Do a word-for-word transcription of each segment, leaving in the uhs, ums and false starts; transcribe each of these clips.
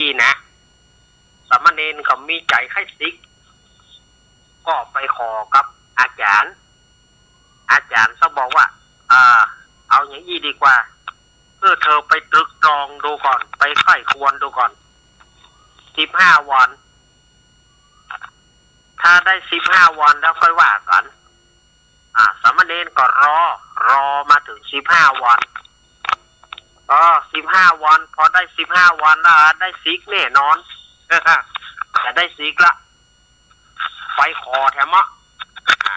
อี้นะ สามเณรก็มีใจ๋ใค่สิก ก็ไปขอกับอาจ๋ารย์ อาจ๋ารย์ก็บอกว่า อ่า เอาอย่างอี้ดีกว่า คือเธอไปตรึกตรองดูก่อน ไปใคร่ครวญดูก่อน สิบห้าวัน ถ้าได้สิบห้าวันแล้วค่อยว่ากั๋น อ่า สามเณรก็รอ รอมาเถิงสิบห้าวัน เออ สิบห้าวัน พอได้สิบห้าวันแล้ว ได้สิกแน่นอน จะได้สิกละ ไปขอแถมเนาะ อ่า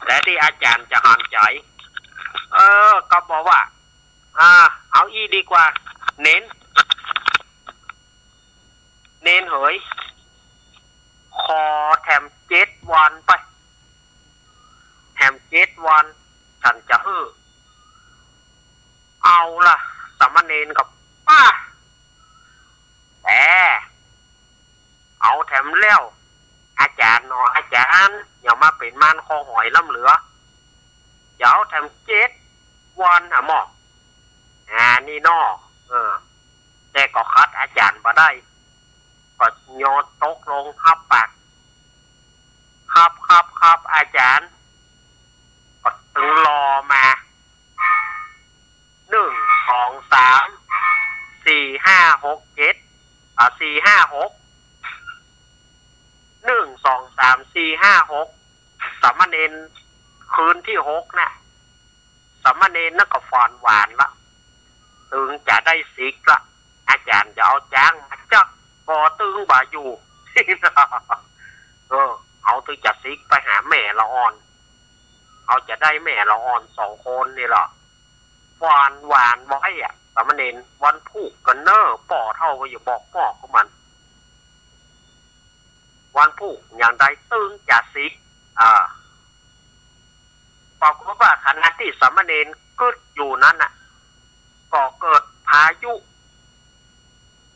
แต่ตี้อาจ๋ารย์จะหันใจ๋ เออ ก็บอกว่า อ่า เอาอี้ดีกว่า เณร เณรเหย ขอแถมเจ็ดวันไป แถมเจ็ดวัน ฉันจะหื้อ เอาละ สามเณรก็ ป้า แต่ เอาแถมแล้ว อาจ๋ารย์หนอ อาจ๋ารย์ อย่ามาเป๋นมารคอหอยล้ำเหลือ เดี๋ยวแถมเจ็ดวันอะหม้อ อ่า นี่นอ เออ แต่ก็ขัดอาจ๋ารย์บ่ได้ ก็ยอมตกลงฮับปาก ครับ ครับ ครับ อาจ๋ารย์ ก็ตึงรอมา หนึ่ง สอง สาม สี่ ห้า หก เจ็ด อ่า สี่ ห้า หก หนึ่ง สอง สาม สี่ ห้า หก สามเณรคืนตี้หกน่ะ สามเณรนั่นก็ฝันหวานละ ตึงจะได้สิกละ อาจ๋ารย์จะเอาจ๊างมาจัก บ่ตึงบ่อยู่ เออ เอาตึงจะสิกไปหาแม่ละอ่อน เอาจะได้แม่ละอ่อนสองคนนี่ละ ฝันหวานไว้อะ สามเณร วันพูกกั๋นเน่อ ป้อเฒ่าก็อย่าบอกป้อของมัน วันพูกอย่างใดตึงจะสิก อ่า ปรากฏว่าขณะตี้สามเณรกึ๊ดอยู่นั้นน่ะ ก็เกิดพายุ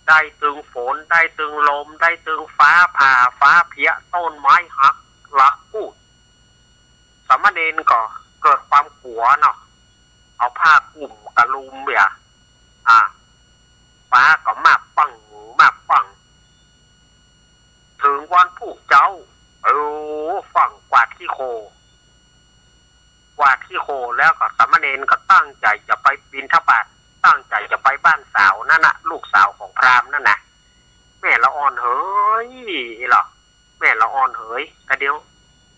ได้ตึงฝน ได้ตึงลม ได้ตึงฟ้าผ่า ฟ้าเผีย ต้นไม้หัก หลักปูด สามเณรก็เกิดความกั๋วเนาะ เอาผ้ากุ้มกะลุมเหีย อ่า ฟ้าก็มาปัง มาปัง เถิงวันพูกเจ๊า เออ ฟั่งกวาดขี้โคลน กวาดขี้โคลนแล้วก็สามเณรก็ตั้งใจ๋จะไปบิณฑบาต ตั้งใจ๋จะไปบ้านสาวนั่นน่ะ ลูกสาวของพราหมณ์นั่นน่ะ แม่ละอ่อนเหย อี้หล่อ แม่ละอ่อนเหย กะเดี๋ยว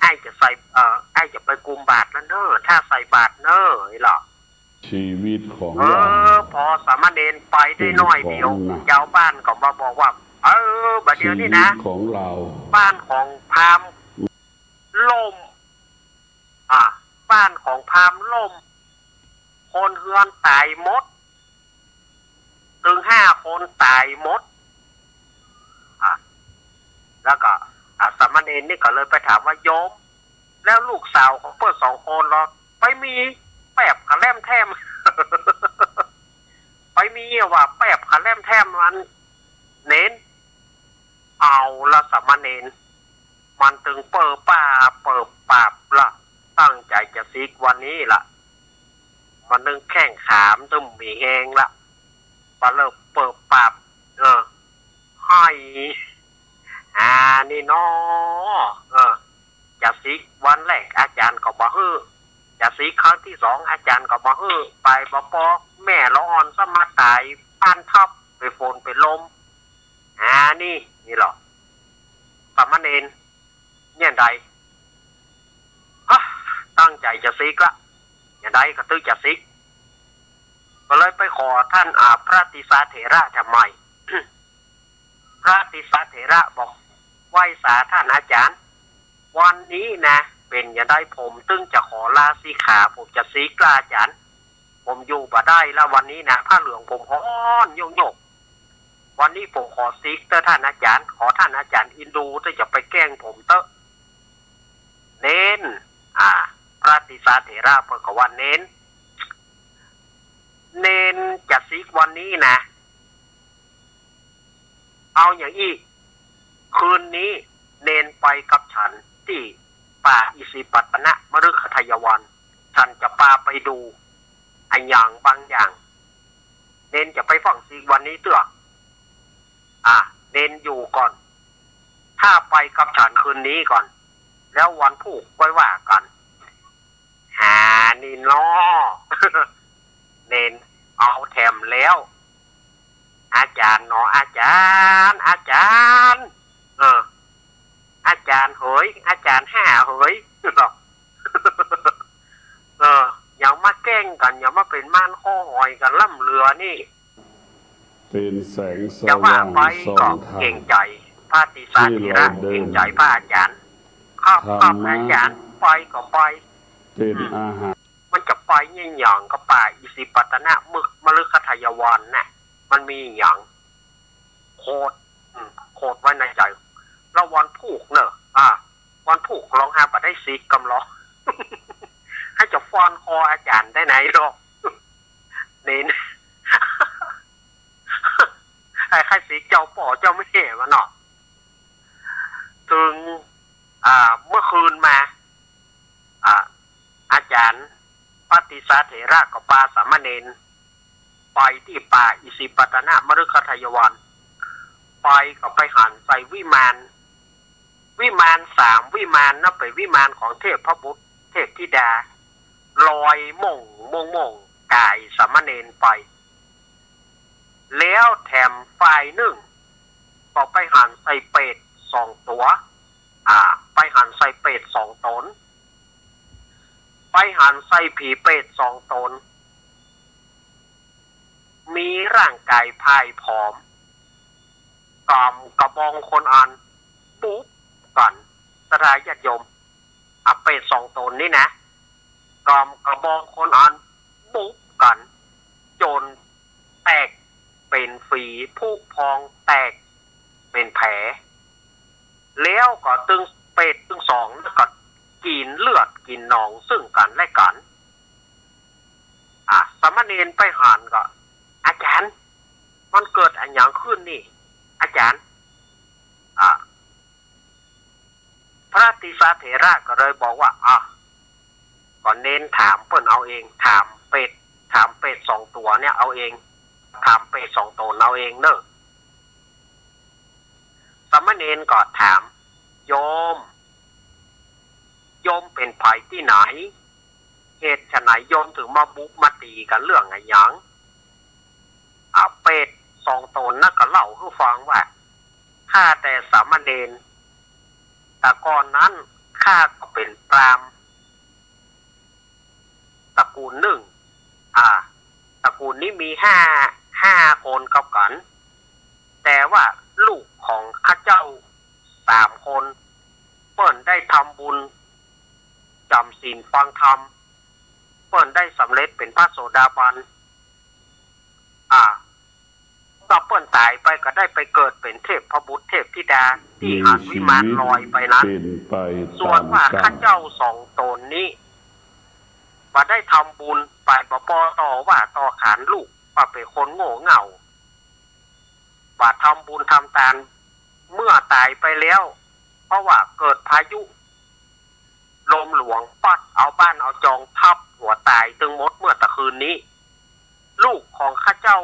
อ้ายจะใส่ เอ่อ อ้ายจะไปกุมบาตรแล้วเน่อ ถ้าใส่บาตรเน่อ อี้หล่อ ชีวิตของ เออ เรา พอสามเณรไปได้หน้อยเดียว ชีวิตของหนัก เจ้าบ้านก็มาบอกว่า เออ บ่าเดี่ยวนี้นะ ชีวิตของเรา บ้านของพราหมณ์ล่ม อ่ะ บ้านของพราหมณ์ล่ม คนเฮือนต๋ายหมด ตึงห้าคนต๋ายหมด อ่ะ แล้วก็ อ่ะ สามเณรนี่ก็เลยไปถามว่า โยม แล้วลูกสาวของเปิ้นสองคนลอ ไปมีแป๊บกะแล่มแถม ไปมีว่าแป๊บกะแล่มแถมอันเณร เอาละสามเณร มันตึงเปิบปาบเปิบปาบละ ตั้งใจ๋จะสิกวันนี้ละ มันตึงแข้งขามันตึงบ่มีแฮงละ ปะเลิบเปิบปาบ เออ ไห้ อ่า นี่น้อ เออ จะสิกวันแรกอาจ๋ารย์ก็บ่หื้อ จะสิกครั้งตี้สองอาจ๋ารย์ก็บ่หื้อ ไปบ่ปอ แม่ละอ่อนซ้ำมาต๋ายบ้านทับ เป๋นฝนเป๋นลม อ่า นี่ นี่หล่อ สามเณร เนี่ยใด ฮะ ตั้งใจ๋จะสิกละ เนี่ยใดก็ตึงจะสิก ก็เลยไปขอต้าน อ่า พระติสสะเถระแถมใหม่ พระติสสะเถระบอก ไหว้สาต้านอาจ๋ารย์ วันนี้นะ เป๋นอย่างใดผมตึงจะขอลาสิกขา ผมจะสิกละอาจ๋ารย์ ผมอยู่บ่ได้ละวันนี้นะ ผ้าเหลืองผมฮ้อนโยกๆ วันนี้ผมขอสิกเต๊อะต้านอาจ๋ารย์ ขอต้านอาจ๋ารย์อินดูเต๊อะ อย่าไปแกล้งผมเต๊อะ เณร อ่า พระติสสะเถระเปิ้นก็ว่า เณร เณรจะสิกวันนี้นะ เอาอย่างอี้ คืนนี้เณรไปกับฉันตี้ป่าอิสิปัตตนมฤคทายวัน ฉันจะปาไปดูอะหยังบางอย่าง เณรจะไปฟั่งสิกวันนี้เต๊อะ นอยู่ก่อน ถ้าไปกับฉันคืนนี้ก่อน แล้ววันพูกค่อยว่ากั๋น หานี่น้อ เณรเอาแถมแล้ว อาจ๋ารย์หนอ อาจ๋ารย์ อาจ๋ารย์ เออ อาจ๋ารย์เหย อาจ๋ารย์ห้าเหย เออ อย่ามาแกล้งกั๋น อย่ามาเป๋นม่านคอหอยกั๋นล้ำเหลือนี่ เป๋นแสงสว่างส่องทาง จะว่าไปก็เกรงใจ๋พระติสสาเถระ ตี้เฮาเดิน เกรงใจ๋พระอาจ๋ารย์ ครับ ครับ ธรรมะ อาจ๋ารย์ ไปก็ไป เป๋น อืม อาหาร มันจะไปเยียะหยังกับป่าอิสิปตนมฤค- มฤคทายวันน่ะ มันมีหยัง โขด อืม โขดไว้ในใจ๋ แล้ววันพูกเน่อ อ่า วันพูกลองหาบ่ได้สิกำลอ ให้จะฟ้อนคออาจ๋ารย์ได้ไหนหรอก เณร ใค่ๆ สิเจ้าป้อเจ้าแม่มาเนาะ เถิง อ่า เมื่อคืนมา อ่า อาจ๋ารย์พระติสสาเถระก็ปาสามเณรไปตี้ป่าอิสิปตนมฤคทายวัน ไปก็ไปหันใส่วิมาน วิมานสามวิมานนะ เป๋นวิมานของเทพบุตรเทพธิดา ลอยโม่งโม่งโม่งก๋ายสามเณรไป แล้วแถมฝ่ายนึ่ง ก็ไปหันใส่เปรตสองตั๋ว อ่า ไปหันใส่เปรตสองต๋น ไปหันใส่ผีเปรตสองต๋น มีร่างก๋ายพ่ายผอม กำกระบองคนอัน บุบกั๋น ศรัทธาญาติโยม อ่ะ เปรตสองต๋นนี่นะ กำกระบองคนอัน บุบกั๋น จ๋นแตกเป๋นฝี ผุพองแตกเป๋นแผล แล้วก็ตึงเปรตตึงสองก็กิ๋นเลือดกิ๋นหนองซึ่งกั๋นและกั๋น อ่ะ สามเณรไปหันก็ อาจ๋ารย์ มันเกิดอะหยังขึ้นนี่ อาจ๋ารย์ อ่ะ พระติสสาเถระก็เลยบอกว่า อ่ะ ก็เณรถามเปิ้นเอาเอง ถามเปรต ถามเปรตสองตั๋วเนี่ยเอาเอง ถามเปรตสองต๋นเอาเองเน่อ สามเณรก็ถาม โยม โยมเป๋นใผตี้ไหน เหตุไฉนโยมเถิงมาบุบมาตี๋กั๋นเรื่องอะหยัง อ่า เปรตสองต๋นนั้นก็เล่าหื้อฟังว่า ข้าแต่สามเณร แต่ก่อนนั้นข้าก็เป๋นพราหมณ์ตระกูลนึ่ง อ่า ตระกูลนี้มีห้า ห้าคนกับกั๋น แต่ว่าลูกของข้าเจ้าสามคน เปิ้นได้ทำบุญ จ๋ำศีลฟังธรรม เปิ้นได้สำเร็จเป๋นพระโสดาบัน อ่า ก็เปิ้นต๋ายไปก็ได้ไปเกิดเป๋นเทพบุตรเทพธิดาตี้หันวิมานลอยไปนั้น ส่วนว่าข้าเจ้าสองต๋นนี้ บ่ได้ทำบุญ ไปบ่ปอต่อว่าต่อขานลูก ว่าเป๋นคนโง่เง่า บ่ทำบุญทำตาน เมื่อต๋ายไปแล้ว เพราะว่าเกิดพายุลมหลวงปั๊ดเอาบ้านเอาจองทับหัวต๋ายตึงหมดเมื่อตะคืนนี้ ลูกของข้าเจ้า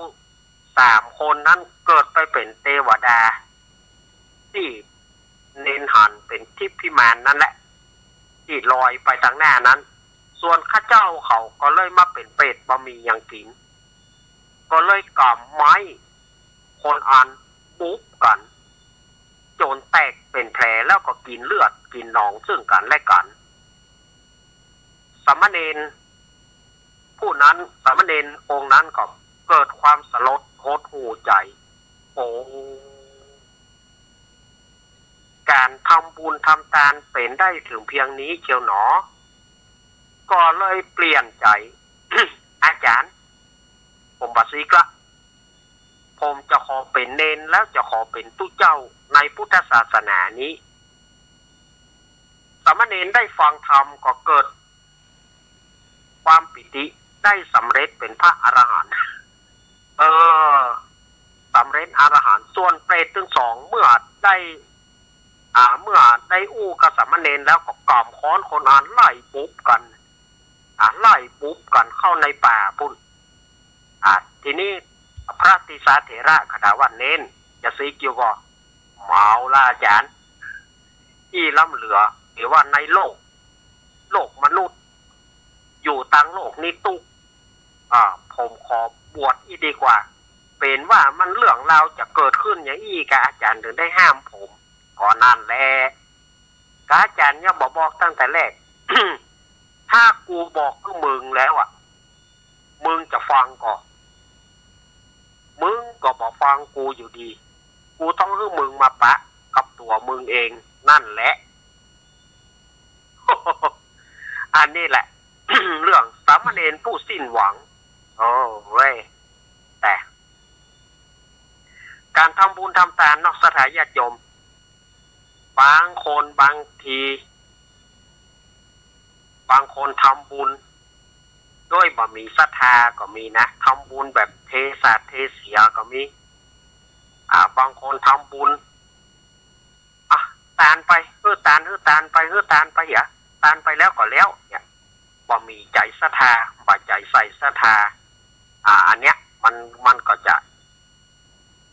สามคนนั้นเกิดไปเป๋นเตวดา ตี้เณรหันเป๋นทิพย์พิมานนั่นแหละ ตี้ลอยไปตางหน้านั้น ส่วนข้าเจ้าเขาก็เลยมาเป๋นเปรตบ่มีหยังกิ๋น ก็เลยก๋ำไม้คนอันบุบกั๋น จ๋นแตกเป๋นแผลแล้วก็กิ๋นเลือดกิ๋นหนองซึ่งกั๋นและกั๋น สามเณรผู้นั้น สามเณรองค์นั้นก็เกิดความสลดหดหู่ใจ๋ โอ้ ก๋านทำบุญทำตานเป๋นได้เถิงเพียงนี้เจียวหนอ ก็เลยเปลี่ยนใจ๋ อาจ๋ารย์ ผมบ่สิกละ ผมจะขอเป๋นเณรแล้วจะขอเป๋นตุ๊เจ้าในพุทธศาสนานี้ สามเณรได้ฟังธรรมก็เกิดความปีติ ได้สำเร็จเป๋นพระอรหันต์ เออ สำเร็จอรหันต์ ส่วนเปรตตึงสองเมื่อได้ อ่า เมื่อได้อู้กับสามเณรแล้วก็ก๋ำค้อนคนอันไล่บุบกั๋น อ่า ไล่บุบกั๋นเข้าในป่าปู้น อ่า ทีนี้พระติสสาเถระก็ถามว่า เณร จะซี้เจียวก่อ เอาละอาจ๋ารย์ อี้ล้ำเหลือ เดี๋ยวว่าในโลก โลกมนุษย์ อยู่ตังโลกนี้ตุ๊ก อ่า ผมขอบวชอี้ดีกว่า เป๋นว่ามันเรื่องราวจะเกิดขึ้นอย่างอี้กาอาจ๋ารย์ถึงได้ห้ามผม ก็นั่นแหละ กาอาจ๋ารย์ยังบ่บอกตั้งแต่แรก ถ้ากูบอกกับมึงแล้วอะ มึงจะฟังก่อ มึงก็บ่ฟังกูอยู่ดี กูต้องหื้อมึงมาปะกับตั๋วมึงเองนั่นแหละ อันนี้แหละ เรื่องสามเณรผู้สิ้นหวัง โอ้เว้ย แต่ ก๋านทำบุญทำตานเนาะ ศรัทธาญาติโยม บางคนบางที บางคนทำบุญ โดยบ่มีศรัทธาก็มีนะ ทำบุญแบบเทสาดเทเสียก็มี อ่า บางคนทำบุญ อ่ะ ตานไป เออ ตาน เออ ตานไป เออ ตานไป อย่า ตานไปแล้วก็แล้ว เนี่ย บ่มีใจ๋ศรัทธา บ่ใจ๋ใส่ศรัทธา อ่า อันเนี้ย มัน มันก็จะ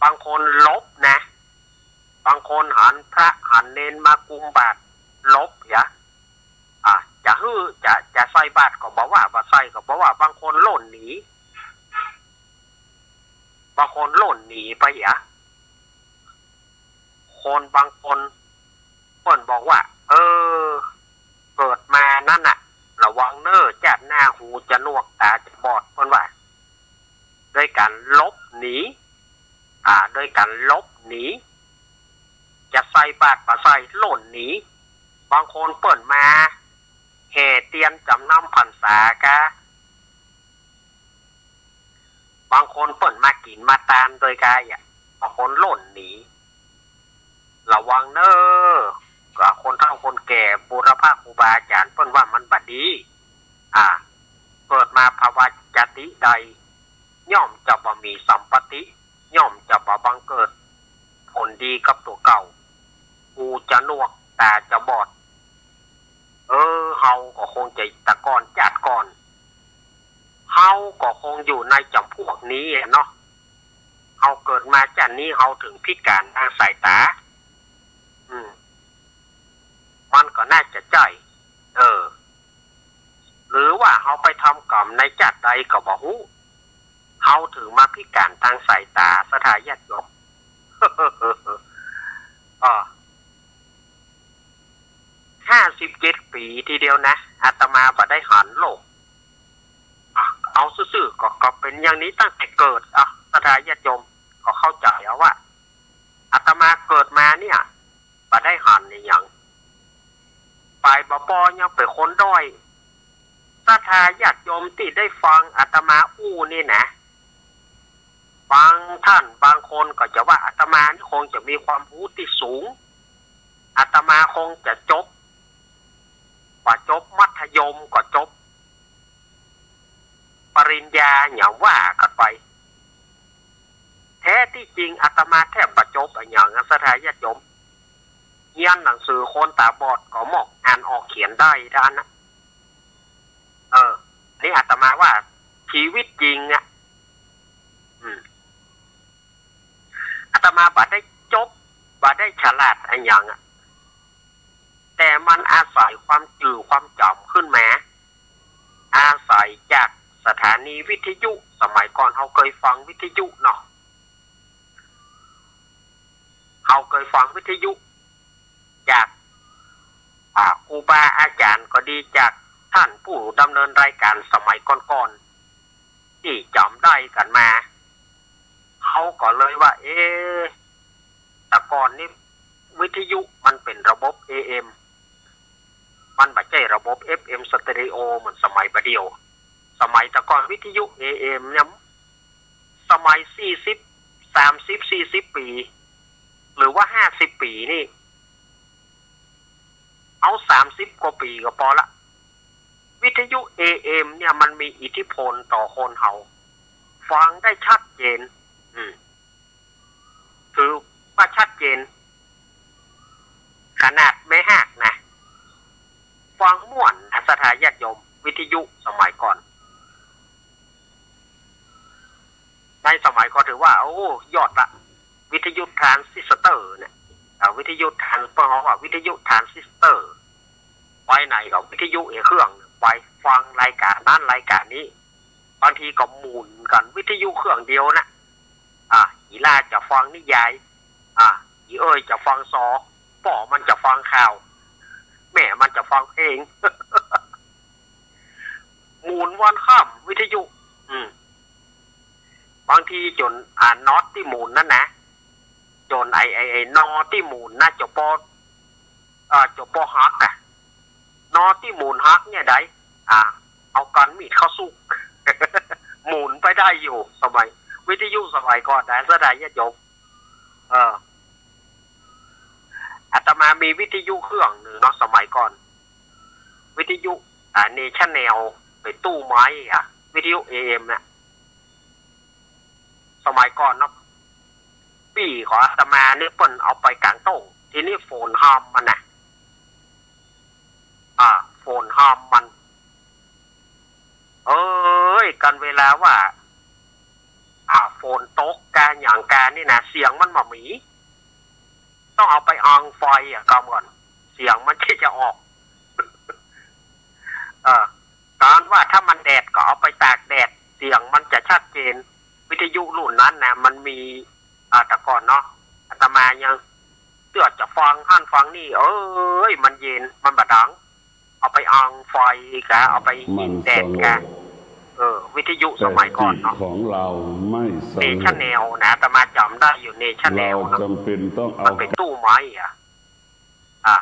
บางคนหลบนะ บางคนหันพระหันเณรมากุมบาตร หลบ อย่า อ่ะ จะหื้อ จะ จะใส่บาตรก็บ่ว่า บ่ใส่ก็บ่ว่า บางคนล่นหนี บางคนล่นหนีไป อย่า คนบางคน เปิ้นบอกว่า เออ เกิดมานั้นน่ะ ระวังเน้อ จาติหน้าหูจะหนวกต๋าจะบอด เปิ้นว่า โดยก๋านหลบหนี อ่า โดยก๋านหลบหนี จะใส่บาตรบ่ใส่ ล่นหนี บางคนเปิ้นมาแห่เตียนจ๋ำนำพรรษากา บางคนเปิ้นมากิ๋นมาตานโดยกา อ่ะ บางคนล่นหนี ระวังเน้อ ก็คนเฒ่าคนแก่ บูรพครูบาอาจ๋ารย์เปิ้นว่ามันบ่ดี อ่า เกิดมาภวะจาติใด ย่อมจะบ่มีสัมปติ ย่อมจะบ่บังเกิดผลดีกับตั๋วเก่า หูจะหนวก ต๋าจะบอด เออ เฮาก็คงจะ แต่ก่อน จาติก่อน เฮาก็คงอยู่ในจ๋ำพวกนี้อะเนาะ เฮาเกิดมาจาตินี้ เฮาถึงพิก๋านตางสายต๋า อืม มันก็น่าจะใจ้ เออ หรือว่าเฮาไปทำก๋รรมในจาติใดก็บ่ฮู้ เฮาถึงมาพิก๋านตางสายต๋า ศรัทธาญาติโยม อ้อ ห้าสิบเจ็ดปี๋ทีเดียวนะ อาตมาบ่ได้หันโลก อ่ะ เอาซื่อๆ ก็ ก็เป๋นอย่างนี้ตั้งแต่เกิด อ่ะ ศรัทธาญาติโยมก็เข้าใจ๋เอาว่า อาตมาเกิดมาเนี่ย บ่ได้หันอะหยัง ป๋ายบ่ปอยังเป๋นคนด้อย ศรัทธาญาติโยมตี้ได้ฟังอาตมาอู้นี่นะ บางท่านบางคนก็จะว่าอาตมานี่คงจะมีความฮู้ตี้สูง อาตมาคงจะจบ บ่จบมัธยมก็จบปริญญาหยังว่ากั๋นไป แท้ตี้จริงอาตมาแทบบ่จบอะหยังอะ ศรัทธาญาติโยม เฮียนหนังสือคนต๋าบอดก็มอก อ่านออกเขียนได้ด้านนะ เออ นี่อาตมาว่าชีวิตจริงอะ อืม อาตมาบ่ได้จบ บ่ได้ฉลาดอะหยังอะ แต่มันอาศัยความจื่อความจ๋ำขึ้นมา อาศัยจากสถานีวิทยุ สมัยก่อนเฮาเกยฟังวิทยุเนาะ เฮาเกยฟังวิทยุ จาก อ่า ครูบาอาจ๋ารย์ก็ดี จากท่านผู้ดำเนินรายก๋านสมัยก่อนๆ ตี้จ๋ำได้กั๋นมา เฮาก็เลยว่า เอ๊ะ แต่ก่อนนี่วิทยุมันเป๋นระบบ เอเอ็ม มันบ่ใจ้ระบบ เอฟเอ็ม สเตอริโอ เหมือนสมัยบ่าเดี่ยว สมัยแต่ก่อนวิทยุ เอเอ็ม เนี่ย สมัยสี่สิบ สามสิบ สี่สิบปี๋ หรือว่าห้าสิบปี๋นี่ เอาสามสิบกว่าปี๋ก็ปอละ วิทยุ เอเอ็ม เนี่ยมันมีอิทธิพลต่อคนเฮา ฟังได้ชัดเจน อืม ถือว่าชัดเจน ขนาดแม่ฮากนะ ฟังม่วนนะ ศรัทธาญาติโยม วิทยุสมัยก่อน ในสมัยก็ถือว่า โอ้ ยอดละ วิทยุทรานซิสเตอร์เนี่ย เอ วิทยุทราน พวกเขาว่าวิทยุทรานซิสเตอร์ ไปไหนก็วิทยุอีกเครื่องหนึ่งไป ฟังรายการนั้นรายการนี้ บางทีก็หมุนกั๋นวิทยุเครื่องเดียวนะ อ่ะ อีหล้าจะฟังนิยาย อ่ะ อีเอ้ยจะฟังซอ ป้อมันจะฟังข่าว แม่มันจะฟังเพลง หมุนวันค่ำวิทยุ อืม บางทีจ๋น อ่า น็อตตี้หมุนนั้นนะ จ๋นไอ้ ไอ้ ไอ้นอตี้หมุนนะ จ๋นปอ อ่า จ๋นปอหักอะ นอตี้หมุนหักเนี่ยใด อ่า เอาก้านมีดเข้าซุก หมุนไปได้อยู่ สมัย วิทยุสมัยก่อนนะ เสียดายญาติโยม เออ อาตมามีวิทยุเครื่องหนึ่งเนาะ สมัยก่อน วิทยุ อ่า เนชั่นแนล เป๋นตู้ไม้อะ วิทยุเอเอ็มเนี่ย สมัยก่อนเนาะ ปี้ของอาตมาเนี่ยเปิ้นเอาไปก๋างโต้ง ทีนี้ฝนฮำมันนะ อ่า ฝนฮำมัน เอ้ย กั๋นเวลาว่า อ่า ฝนตกกาหยังกานี่นะ เสียงมันบ่มี ต้องเอาไปอังไฟอะ ก่อมก่อน เสียงมันจะ จะออก เออ ก๋านว่าถ้ามันแดดก็เอาไปตากแดด เสียงมันจะชัดเจน วิทยุรุ่นนั้นนะ มันมี อ่า แต่ก่อนเนาะ อาตมายังเตื้อจะฟังหั้นฟังนี่ เอ้ย มันเย็น มันบ่ดัง เอาไปอังไฟกา เอาไปหิ้งแดดกา เออ วิทยุสมัยก่อนเนาะ ของเราไม่สำเร็จ เนชั่นแนลนะ อาตมาจ๋ำได้อยู่ เนชั่นแนลเนาะ มันเป๋นตู้ไม้อะ อ่ะ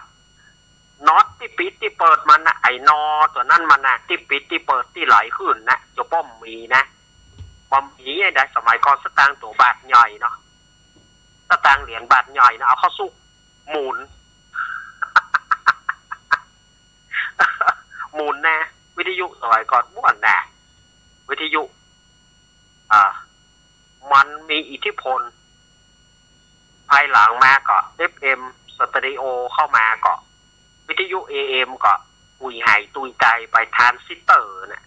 น็อตตี้ปิดตี้เปิดมันนะ ไอ้นอตั๋วนั้นมันนะ ตี้ปิดตี้เปิดตี้ไหลขึ้นนะ จ๋นป้อมมีนะ บ่มีไอ้ใด สมัยก่อนสตางค์ตั๋วบาทใหญ่เนาะ สตางค์เหรียญบาทใหญ่นะ เอาเข้าซุก หมุน หมุนนะ วิทยุสมัยก่อนม่วนนะ วิทยุ อ่า มันมีอิทธิพล ภายหลังมาก็ เอฟเอ็ม สเตอริโอเข้ามาก็ วิทยุเอเอ็มก็ หุยหายตุยตายไป ทรานซิสเตอร์เนี่ย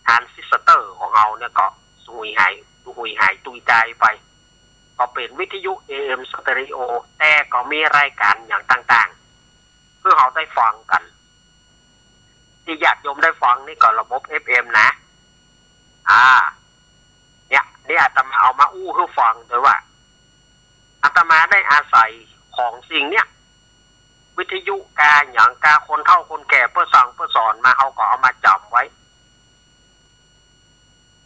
ทรานซิสเตอร์ของเฮาเนี่ยก็ หุยหาย หุยหายตุยตายไป ก็เป๋นวิทยุเอเอ็ม สเตอริโอ แต่ก็มีรายการหยังต่างๆ หื้อเฮาได้ฟังกั๋น ตี้ญาติโยมได้ฟังนี่ก็ระบบเอฟเอ็มนะ อ่า เนี่ย นี่อาตมาเอามาอู้หื้อฟังโดยว่า อาตมาได้อาศัยของสิ่งเนี่ย วิทยุกาหยังกา คนเฒ่าคนแก่เปิ้นสั่งเปิ้นสอนมา เฮาก็เอามาจ๋ำไว้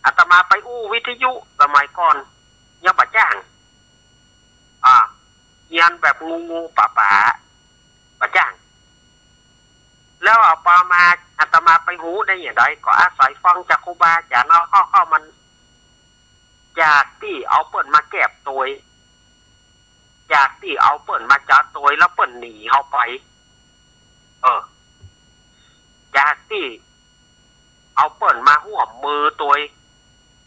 อาตมาไปอู้วิทยุสมัยก่อน ยังบ่จ้าง อ่า เฮียนแบบงูๆป๋าๆ บ่จ้าง แล้วเอาปามา อาตมาไปฮู้ได้อย่างใด ก็อาศัยฟังจากครูบาอาจ๋ารย์ เอาเข้า เข้ามัน จากตี้เอาเปิ้นมาแกบตวย จากตี้เอาเปิ้นมาจัดตวย แล้วเปิ้นหนีเฮาไป เออ จากตี้เอาเปิ้นมาฮ่วมมือตวย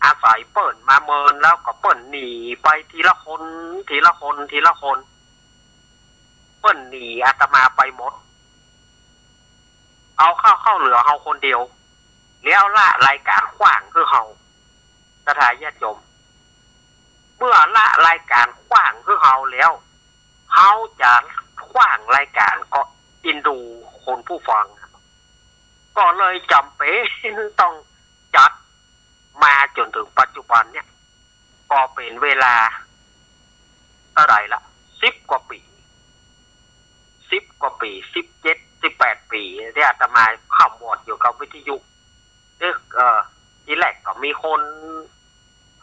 อาศัยเปิ้นมาเมิน แล้วก็เปิ้นหนีไปทีละคน ทีละคน ทีละคน เปิ้นหนีอาตมาไปหมด เอาเข้า เข้าเหลือเฮาคนเดียว แล้วละรายการขว้างหื้อเฮา ศรัทธาญาติโยม เมื่อละรายการขว้างหื้อเฮาแล้ว เฮาจะขว้างรายการก็เอ็นดูคนผู้ฟัง ก็เลยจ๋ำเป๋นต้องจัดมาจ๋นเถิงปัจจุบันเนี่ย ก็เป๋นเวลาเต้าใดละ สิบกว่าปี๋ สิบกว่าปี๋ สิบเจ็ด สิบแปดปี๋ ตี้อาตมาคร่ำวอดอยู่กับวิทยุ เอ๊ะ เอ่อ ทีแรกก็มีคน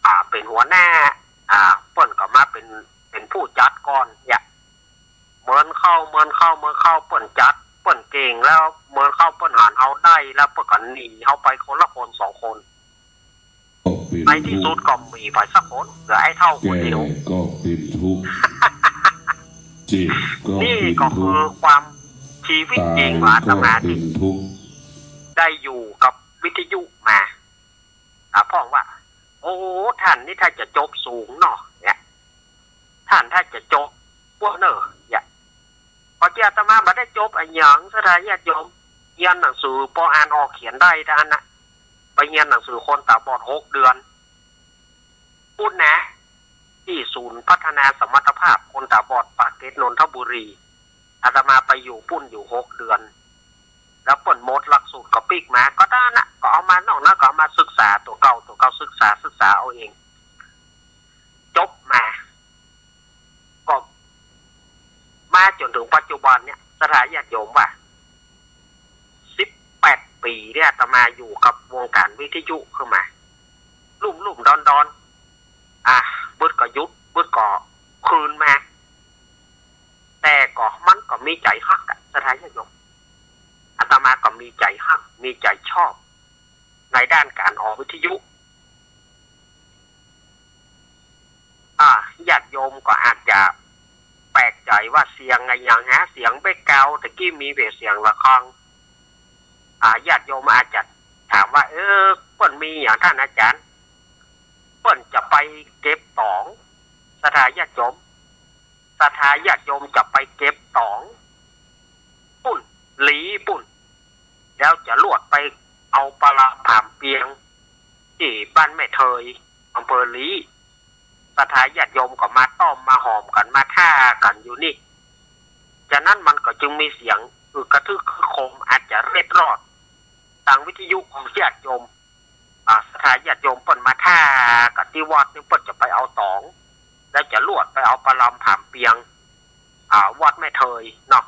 อ่า เป๋นหัวหน้า อ่า เปิ้นก็มาเป๋น เป๋นผู้จัดก่อนเนี่ย เมินเข้า เมินเข้า เมินเข้า เปิ้นจัด เปิ้นเก่ง แล้วเมินเข้า เปิ้นหันเฮาได้ แล้วเปิ้นก็หนีเฮาไปคนละคนสองคน ในตี้สุดก็บ่มีใผสักคน เหลือไอ้เฒ่าคนเดียว แก่ก็เป๋นทุกข์ เจ็บก็เป๋นทุกข์ นี่ก็คือความชีวิตจริงของอาตมา ตายก็เป๋นทุกข์ ได้อยู่กับวิทยุมา อ่า พ่องว่า โอ้ ต้านนี่ถ้าจะจบสูงเนาะ เนี่ย ต้านถ้าจะจบ พวกเน่อ เนี่ย ก็เจียอาตมาบ่ได้จบอะหยัง ศรัทธาญาติโยม เฮียนหนังสือ ปออ่านออกเขียนได้เต้าอั้นนะ ไปเฮียนหนังสือคนต๋าบอดหกเดือน ปู๊นนะ ตี้ศูนย์พัฒนาสมรรถภาพคนต๋าบอดปากเก นนทบุรี อาตมาไปอยู่ปุ้นอยู่หกเดือน แล้วเปิ้นหมดหลักสูตรก็ปิ๊กมา ก็ได้นะ ก็เอามานอกนั้นก็เอามาศึกษาตั๋วเก่า ตั๋วเก่าศึกษา ศึกษาเอาเอง จบมา ก็มาจ๋นเถิงปัจจุบันเนี่ย ศรัทธาญาติโยมว่า สิบแปดปี๋เนี่ย อาตมาอยู่กับวงก๋านวิทยุขึ้นมา ลุ่มๆ ดอนๆ อ่ะ บึดก็หยุด บึดก็คืนมา แต่ก็มันก็มีใจ๋ฮักอะ ศรัทธาญาติโยม อาตมาก็มีใจ๋ฮัก มีใจ๋ชอบ ในด้านก๋านออกวิทยุ อ่า ญาติโยมก็อาจจะแปลกใจ๋ว่าเสียงอะหยังฮะ เสียงแบคกราวด์ ตะกี้มีเป๋นเสียงละฆัง อ่า ญาติโยมอาจจะถามว่า เออ เปิ้นมีหยังต้านอาจ๋ารย์ เปิ้นจะไปเก็บต๋อง ศรัทธาญาติโยม ศรัทธาญาติโยมจะไปเก็บต๋อง ปุ้น หลีปุ้น แล้วจะลวดไปเอาปะลาผามเปียง ตี้บ้านแม่เทย อำเภอหลี ศรัทธาญาติโยมก็มาต้อมมาหอมกั๋น มาท่ากั๋นอยู่นี่ ฉะนั้นมันก็จึงมีเสียงอึกกระทึกคึกโครม อาจจะเล็ดรอด ตางวิทยุของญาติโยม อ่า ศรัทธาญาติโยมเปิ้นมาท่ากั๋นตี้วัดนี่ เปิ้นจะไปเอาต๋อง แล้วจะลวดไปเอาปะลาผามเปียง อ่า วัดแม่เทยเนาะ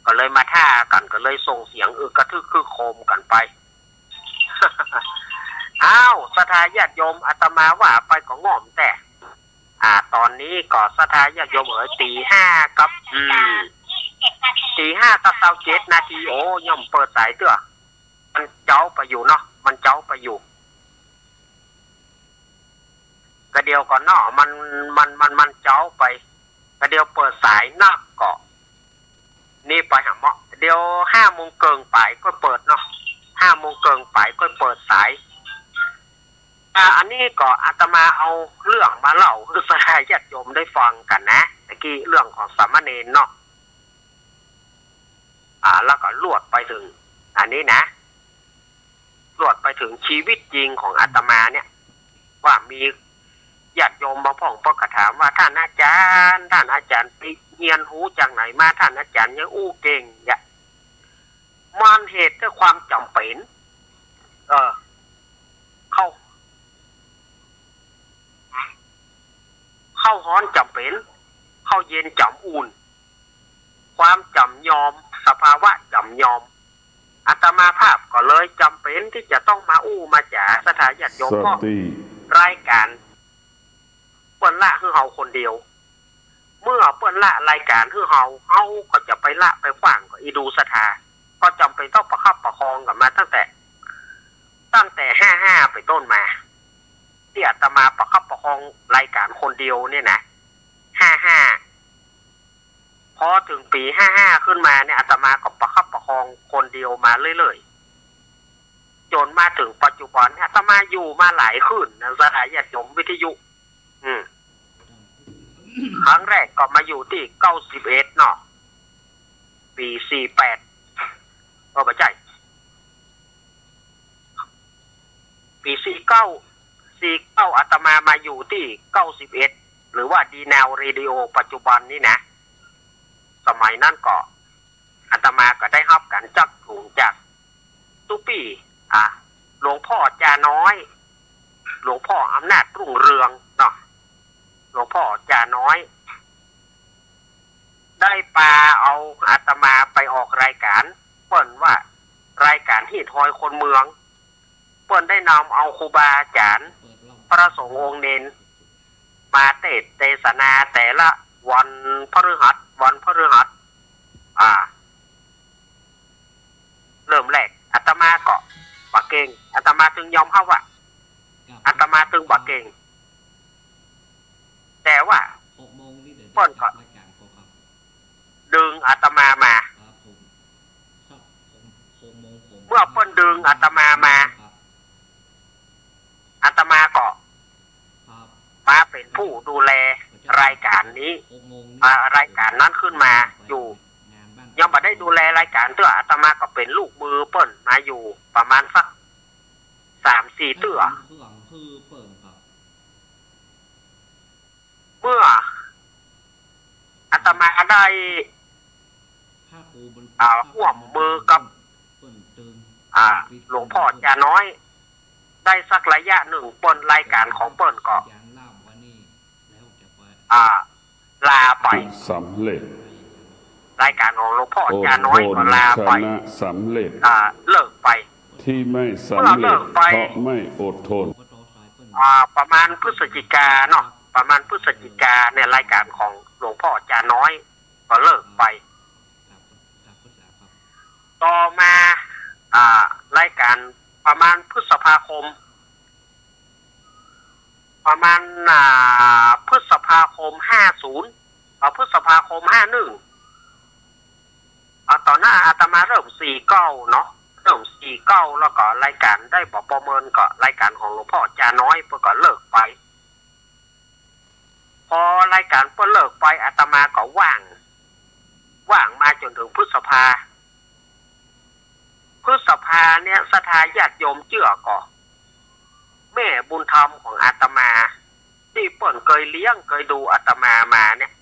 ก็เลยมาท่ากั๋น ก็เลยส่งเสียงอึกกระทึกคึกโครมกั๋นไป อ้าว ศรัทธาญาติโยม อาตมาว่าไปก็ง่อมแต๊ อ่า ต๋อนนี้ก็ศรัทธาญาติโยมเอ๋ย ตี๋ห้ากับ อืม ตี๋ห้ากับซาวเจ็ดนาที โอ้ ยังบ่เปิดสายเตื้อ มันเจ๊าไปอยู่เนาะ มันเจ๊าไปอยู่ กะเดี่ยวก่อนเนาะ มัน มัน มัน มันเจ๊าไป กะเดี่ยวเปิดสายนักก็ นี่ไปหาเมาะ เดี๋ยวห้าโมงเกิ่งป๋ายก็เปิดเนาะ ห้าโมงเกิ่งป๋ายก็เปิดสาย อ่า อันนี้ก็อาตมาเอาเรื่องมาเล่าหื้อศรัทธาญาติโยมได้ฟังกั๋นนะ ตะกี้เรื่องของสามเณรเนาะ อ่า แล้วก็ลวดไปเถิง อันนี้นะ ลวดไปเถิงชีวิตจริงของอาตมาเนี่ย ว่ามีญาติโยมบางพ่องเปิ้นก็ถามว่า ต้านอาจ๋ารย์ ต้านอาจ๋ารย์ไปเฮียนฮู้จาไหนมา ต้านอาจ๋ารย์ยังอู้เก่ง เนี่ย มันเหตุด้วยความจ๋ำเป๋น เออ เข้า เข้าฮ้อนจ๋ำเป๋น เข้าเย็นจ๋ำอุ่น ความจ๋ำยอม สภาวะจ๋ำยอม อาตมาภาพก็เลยจ๋ำเป๋นตี้จะต้องมาอู้มาจ๋าศรัทธาญาติโยม เพราะรายก๋านเปิ้นละหื้อเฮาคนเดียว เมื่อเปิ้นละรายก๋านหื้อเฮา เฮาก็จะไปละไปขว้าง ก็อีดูศรัทธา ก็จ๋ำเป๋นต้องประคับประคองกั๋นมาตั้งแต่ ตั้งแต่ห้าห้าเป๋นต้นมา ตี้อาตมาประคับประคองรายก๋านคนเดียวเนี่ยนะ ห้าห้า พอเถิงปี๋ห้าห้าขึ้นมาเนี่ย อาตมาก็ประคับประคองคนเดียวมาเรื่อยๆ จ๋นมาเถิงปัจจุบัน อาตมาอยู่มาหลายคืนนะ ศรัทธาญาติโยม วิทยุ อืม ครั้งแรกก็มาอยู่ตี้เก้าสิบเอ็ดเนาะ ปี๋สี่แปด เออ บ่ใจ้ ปี๋สี่เก้า สี่เก้า อาตมามาอยู่ตี้เก้าสิบเอ็ด หรือว่าดีนาวเรดิโอปัจจุบันนี้นะ สมัยนั้นก็ อาตมาก็ได้ฮับก๋านจักจูงจากตุ๊ปี้ อ่ะ หลวงพ่อจาน้อย หลวงพ่ออำนาจรุ่งเรืองเนาะ หลวงพ่อจาน้อย ได้ปาเอาอาตมาไปออกรายก๋าน เปิ้นว่ารายก๋านฮีตฮอยคนเมือง เปิ้นได้นำเอาครูบาอาจ๋ารย์ พระสงฆ์องค์เณร มาเตสน์เตสนาแต่ละวันพฤหัส วันพฤหัส อ่า เริ่มแรกอาตมาก็บ่เก่ง อาตมาตึงยอมฮับว่า อาตมาตึงบ่เก่ง แต่ว่าเปิ้นก็ดึงอาตมามา เมื่อเปิ้นดึงอาตมามา อาตมาก็มาเป๋นผู้ดูแลรายก๋านนี้ อ่า รายก๋านนั้นขึ้นมาอยู่ ยังบ่ได้ดูแลรายก๋านเตื้อ อาตมาก็เป๋นลูกมือเปิ้นมาอยู่ประมาณสักสามสี่เตื้อ เมื่อ อาตมาได้ อ่า ร่วมมือกับ อ่า หลวงพ่อจาน้อย ได้สักระยะหนึ่ง เปิ้นรายการของเปิ้นก็ อ่า ลาไป สำเร็จ รายการของหลวงพ่อจาน้อยก็ลาไป อดทนชนะสำเร็จ อ่า เลิกไป ที่ไม่สำเร็จ เมื่อเลิกไป เพราะไม่อดทน อ่า ประมาณพฤศจิกาเนาะ ประมาณพฤศจิกาเนี่ย รายการของหลวงพ่อจาน้อยก็เลิกไป ต่อมา อ่า รายการประมาณพฤษภาคม ประมาณ อ่า พฤษภาคม ห้าศูนย์ อ่า พฤษภาคม ห้าหนึ่ง อ่า ต๋อนนั้นอาตมาเริ่มสี่เก้าเนาะ เริ่มสี่เก้า แล้วก็รายการได้บ่ประเมิน ก็รายการของหลวงพ่อจาน้อยเปิ้นก็เลิกไป พอรายการเปิ้นเลิกไป อาตมาก็ว่าง ว่างมาจ๋นเถิงพฤษภา พฤษภาเนี่ย ศรัทธาญาติโยมเจื้อก่อ แม่บุญธรรมของอาตมา ตี้เปิ้นเกยเลี้ยงเกยดูอาตมามาเนี่ย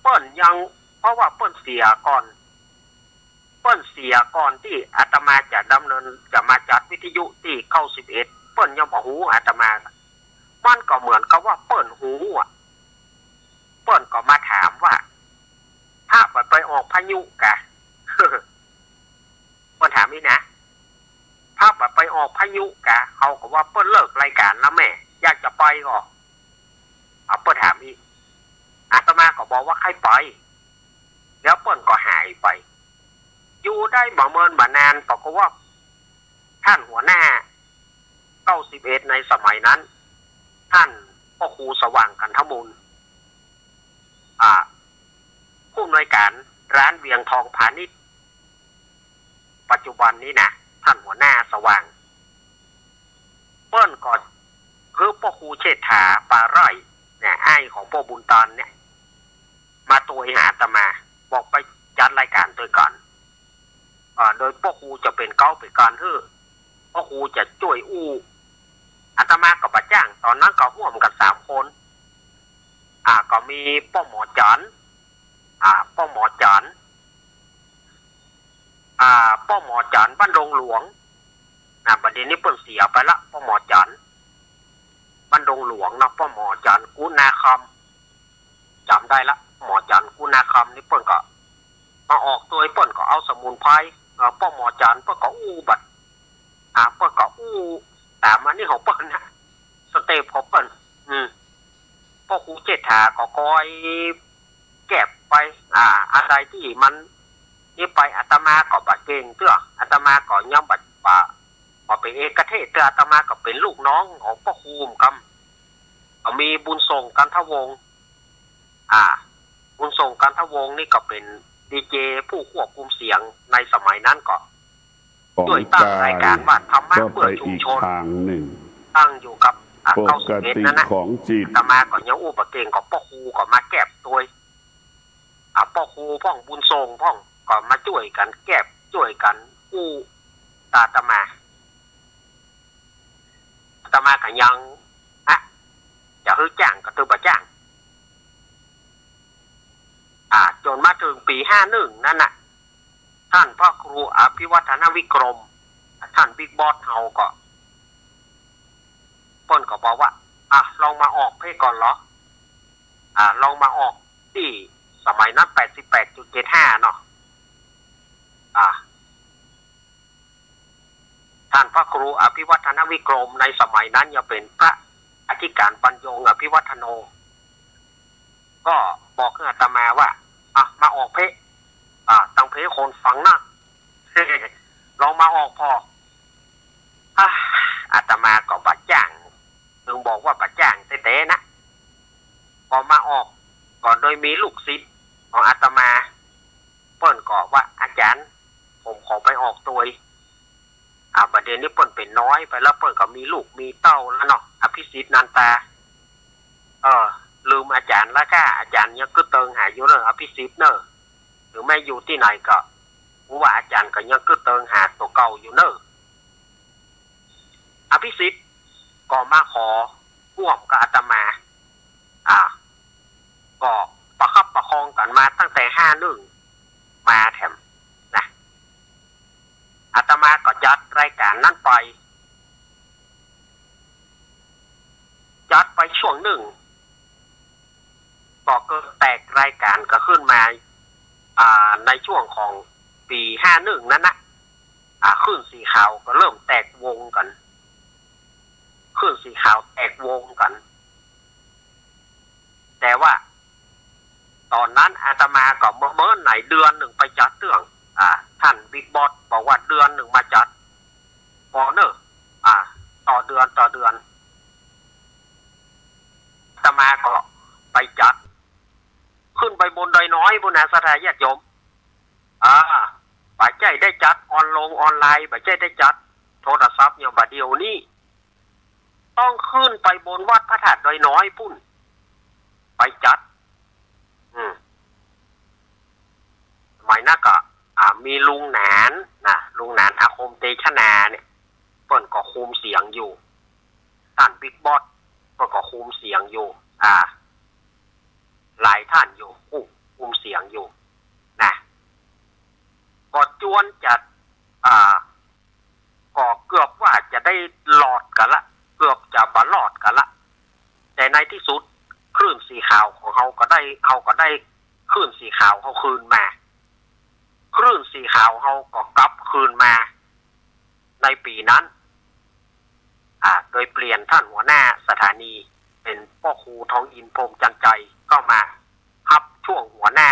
เปิ้นยัง เพราะว่าเปิ้นเสียก่อน เปิ้นเสียก่อนตี้อาตมาจะดำเนิน จะมาจัดวิทยุตี้เก้าสิบเอ็ด เปิ้นยังบ่ฮู้อาตมา มันก็เหมือนกับว่าเปิ้นฮู้อะ เปิ้นก็มาถามว่า พระบ่ไปออกพายุกา เปิ้นถามอี้นะ พระบ่ไปออกพายุกา เฮาก็ว่าเปิ้นเลิกรายการแล้วแม่ อยากจะไปก่อ อ่า เปิ้นถามอี้ อาตมาก็บอกว่าใค่ไป แล้วเปิ้นก็หายไป อยู่ได้บ่เมินบ่นาน ปรากฏว่า ท่านหัวหน้า เก้าสิบเอ็ด ในสมัยนั้น ท่านพ่อครูสว่าง กันทมูล อ่า ผู้อำนวยการร้านเวียงทองพาณิชย์ ปัจจุบันนี้นะ ท่านหัวหน้าสว่าง เปิ้นก็หื้อพ่อครูเชษฐา ปาไร่เนี่ย อ้ายของพ่อบุญตันเนี่ย มาตวยหาอาตมา บอกไปจัดรายการตวยก่อน อ่า โดยพ่อครูจะเป๋นเก๊าเป๋นกลางหื้อ พ่อครูจะจ้วยอู้ อาตมาก็บ่จ้าง ต๋อนนั้นก็ฮ่วมกั๋นสามคน อ่า ก็มีป้อหมอจ๋อน อ่า ป้อหมอจ๋อน อ่า ป้อหมอจ๋อนบ้านดงหลวง อ่า บ่าเดี่ยวนี้เปิ้นเสียไปละ ป้อหมอจ๋อนบ้านดงหลวงเนาะ ป้อหมอจ๋อนกู้นาคำ จ๋ำได้ละ หมอจ๋อนกู้นาคำนี่เปิ้นก็มาออกตวย เปิ้นก็เอาสมุนไพร เอ่อ ป้อหมอจ๋อนเปิ้นก็อู้บัด อ่า เปิ้นก็อู้ต๋ามอันนี้ของเปิ้นนะ สเต็ปของเปิ้น อืม พ่อครูเชษฐาก็คอยแก็บไป อ่า อันใดตี้มันนี่ไป อาตมาก็บ่เก่งเตื้อ อาตมาก็ยังบ่ บ่ บ่เป๋นเอกเทศเตื้อ อาตมาก็เป๋นลูกน้องของพ่อครูกำ ก็มีบุญส่ง กันทวงศ์ อ่า บุญส่ง กันทวงศ์นี่ก็เป๋นดีเจผู้ควบคุมเสียงในสมัยนั้นก็ ของ จ้วยตั้งรายการว่าธรรมะ ก็ เพื่อ ไป ชุม อีก ชน ทางหนึ่ง ตั้งอยู่กับ อ่ะ ปกติ เก้าสิบเอ็ด นั่นนะ ของจิต อาตมาก็ยังอู้บ่เก่ง ก็พ่อครูก็มาแก็บตวย อ่ะ พ่อครูพ่องบุญส่งพ่องก็มาจ้วยกั๋นแก็บ จ้วยกั๋นอู้ตวยอาตมา อาตมาก็ยัง อ่ะ จะหื้อจ้างก็ต้องบ่จ้าง อ่า จ๋นมาเถิงปี๋ ห้าหนึ่ง นั่นน่ะ ท่านพระครูอภิวัฒนวิกรม ท่านบิ๊กบอสเฮาก็ เปิ้นก็บอกว่า อ่ะ ลองมาออกเพ่ก่อนเหรอ อ่า ลองมาออกตี้สมัยนั้น แปดสิบแปดจุดเจ็ดห้า เนาะ อ่า ท่านพระครูอภิวัฒนวิกรม ในสมัยนั้นยังเป๋นพระอธิการบรรยงอภิวัฒโน ก็บอกกับอาตมาว่า อ่ะ มาออกเพ่ อ่ะ ตังเพ่คนฟังนะ ลองมาออกผ่อ อ่ะ อาตมาก็บ่จ้าง เถิงบอกว่าบ่จ้างแต๊ๆ นะ ก็มาออก ก็โดยมีลูกศิษย์ของอาตมา เปิ้นก็ว่า อาจ๋ารย์ ผมขอไปออกตวย อ่า บ่าเดี่ยวนี้เปิ้นเป๋นน้อยไปแล้ว เปิ้นก็มีลูกมีเต้าแล้วเนาะ อภิสิทธิ์นันตา เออ ลืมอาจ๋ารย์ละก้า อาจ๋ารย์ยังกึ๊ดเติงหาอยู่เน่อ อภิสิทธิ์เน่อ เถิงแม้อยู่ตี้ไหนก็ ผมว่าอาจ๋ารย์ก็ยังกึ๊ดเติงหาตั๋วเก่าอยู่เน่อ อภิสิทธิ์ก็มาขอฮ่วมกับอาตมา อ่า ก็ประคับประค องกั๋นมาตั้งแต่ห้าหนึ่งมาแถมนะ อาตมาก็จัดรายก๋านนั้นไป จัดไปช่วงนึ่ง ก็เกิดแตกรายก๋านก็ขึ้นมา อ่า ในช่วงของปี๋ห้าหนึ่งนั้นนะ อ่า คลื่นสีขาวก็เริ่มแตกวงกั๋น คลื่นสีขาวแตกวงกั๋น แต่ว่าต๋อนนั้นอาตมาก็เมินๆ ไหนเดือนนึ่งไปจัดเตื้อง อ่า ต้านบิ๊กบอสบอกว่าเดือนนึ่งมาจัด ปอเน่อ อ่า ต่อเดือน ต่อเดือน อาตมาก็ไปจัด ขึ้นไปบนดอยน้อยปู้นนะ ศรัทธาญาติโยม อ่า บ่ใจ้ได้จัดออนลงออนไลน์ บ่ใจ้ได้จัดโทรศัพท์อย่างบ่าเดี่ยวนี้ ต้องขึ้นไปบนวัดพระธาตุดอยน้อยปู้น ไปจัด อืม สมัยนั้นก็ อ่า มีลุงหนานนะ ลุงหนานอาคมเตชนาเนี่ย เปิ้นก็คุมเสียงอยู่ ต้านบิ๊กบอสเปิ้นก็คุมเสียงอยู่ อ่า หลายต้านอยู่ คุม คุมเสียงอยู่นะ ก็จวนจะ อ่า ก็เกือบว่าจะได้รอดกั๋นละ เกือบจะบ่รอดกั๋นละ แต่ในตี้สุดคลื่นสีขาวของเฮาก็ได้ เฮาก็ได้คลื่นสีขาวเฮาคืนมา คลื่นสีขาวเฮาก็กลับคืนมา ในปี๋นั้น อ่า โดยเปลี่ยนต้านหัวหน้าสถานี เป๋นป้อครูทองอินทร์ พรหมจันทร์ชัย เข้ามาฮับช่วงหัวหน้า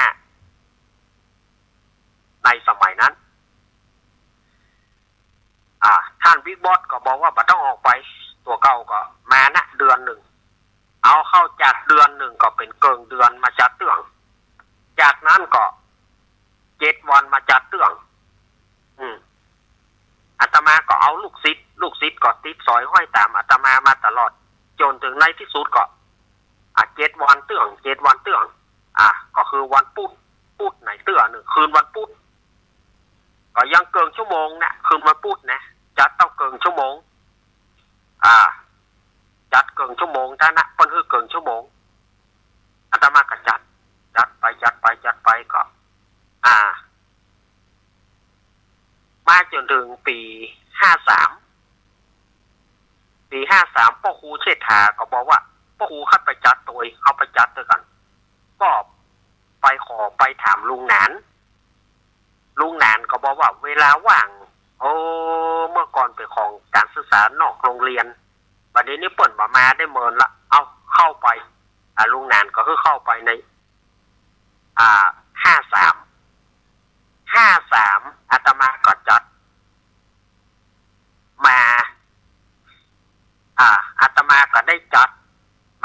ในสมัยนั้น อ่า ต้านบิ๊กบอสก็บอกว่าบ่ต้องออกไป ตั๋วเก่าก็มานะ เดือนนึ่ง เอาเข้าจากเดือนนึ่งก็เป๋นเกิ่งเดือนมาจัดเตื้อง จากนั้นก็เจ็ดวันมาจัดเตื้อง อืม อาตมาก็เอาลูกศิษย์ ลูกศิษย์ก็ติดสอยห้อยต๋ามอาตมามาตลอด จ๋นเถิงในตี้สุดก็ อ่ะ เจ็ดวันเตื้อง เจ็ดวันเตื้อง อ่ะ ก็คือวันปุ๊ด ปุ๊ดไหนเตื้อนึ่ง คืนวันปุ๊ด ก็ยังเกิ่งชั่วโมงนะ คืนวันปุ๊ดนะ จัดเต้าเกิ่งชั่วโมง อ่า จัดเกิ่งชั่วโมง ต้านนะ เปิ้นหื้อเกิ่งชั่วโมง อาตมาก็จัด จัดไป จัดไป จัดไปก็ อ่า มาจ๋นเถิงปี๋ห้าสาม ปี๋ห้าสาม ป้อครูเชษฐาก็บอกว่า ป้อครูคันไปจัดตวย เฮาไปจัดตวยกั๋น ก็ไปขอไปถามลุงหนาน ลุงหนานก็บอกว่าเวลาว่าง โอ้ เมื่อก่อนเป๋นของก๋านศึกษานอกโฮงเฮียน บัดนี้เปิ้นบ่มาได้เมินละ เอาเข้าไป อ่า ลุงหนานก็หื้อเข้าไปใน อ่า ห้าสาม ห้าสาม อาตมาก็จัดมา อ่า อาตมาก็ได้จัด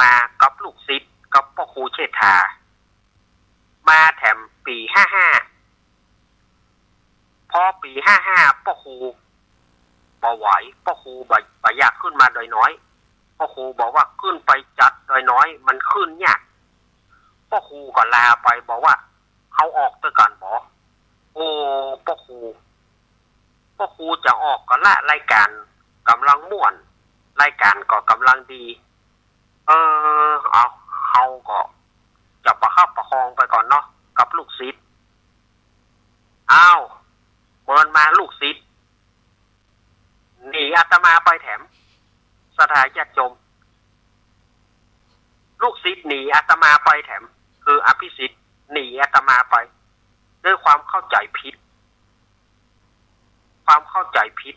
มากับลูกศิษย์ กับป้อครูเชษฐา มาแถมปี๋ห้าห้า พอปี๋ห้าห้า ป้อครูบ่ไหว ป้อครูบ่ บ่อยากขึ้นมาดอยน้อย ป้อครูบอกว่าขึ้นไปจัดดอยน้อยมันขึ้นยาก ป้อครูก็ลาไป บอกว่า เฮาออกตวยกั๋นบ่ โอ้ ป้อครู ป้อครูจะออกก็ละ รายก๋านก่ำลังม่วน รายก๋านก็ก่ำลังดี เออ เอา เฮาก็จะประคับประคองไปก่อนเนาะ กับลูกศิษย์ อ้าว เมินมาลูกศิษย์ หนีอาตมาไปแถม ศรัทธาญาติโยม ลูกศิษย์หนีอาตมาไปแถม คืออภิสิทธิ์หนีอาตมาไป ด้วยความเข้าใจ๋ผิด ความเข้าใจ๋ผิด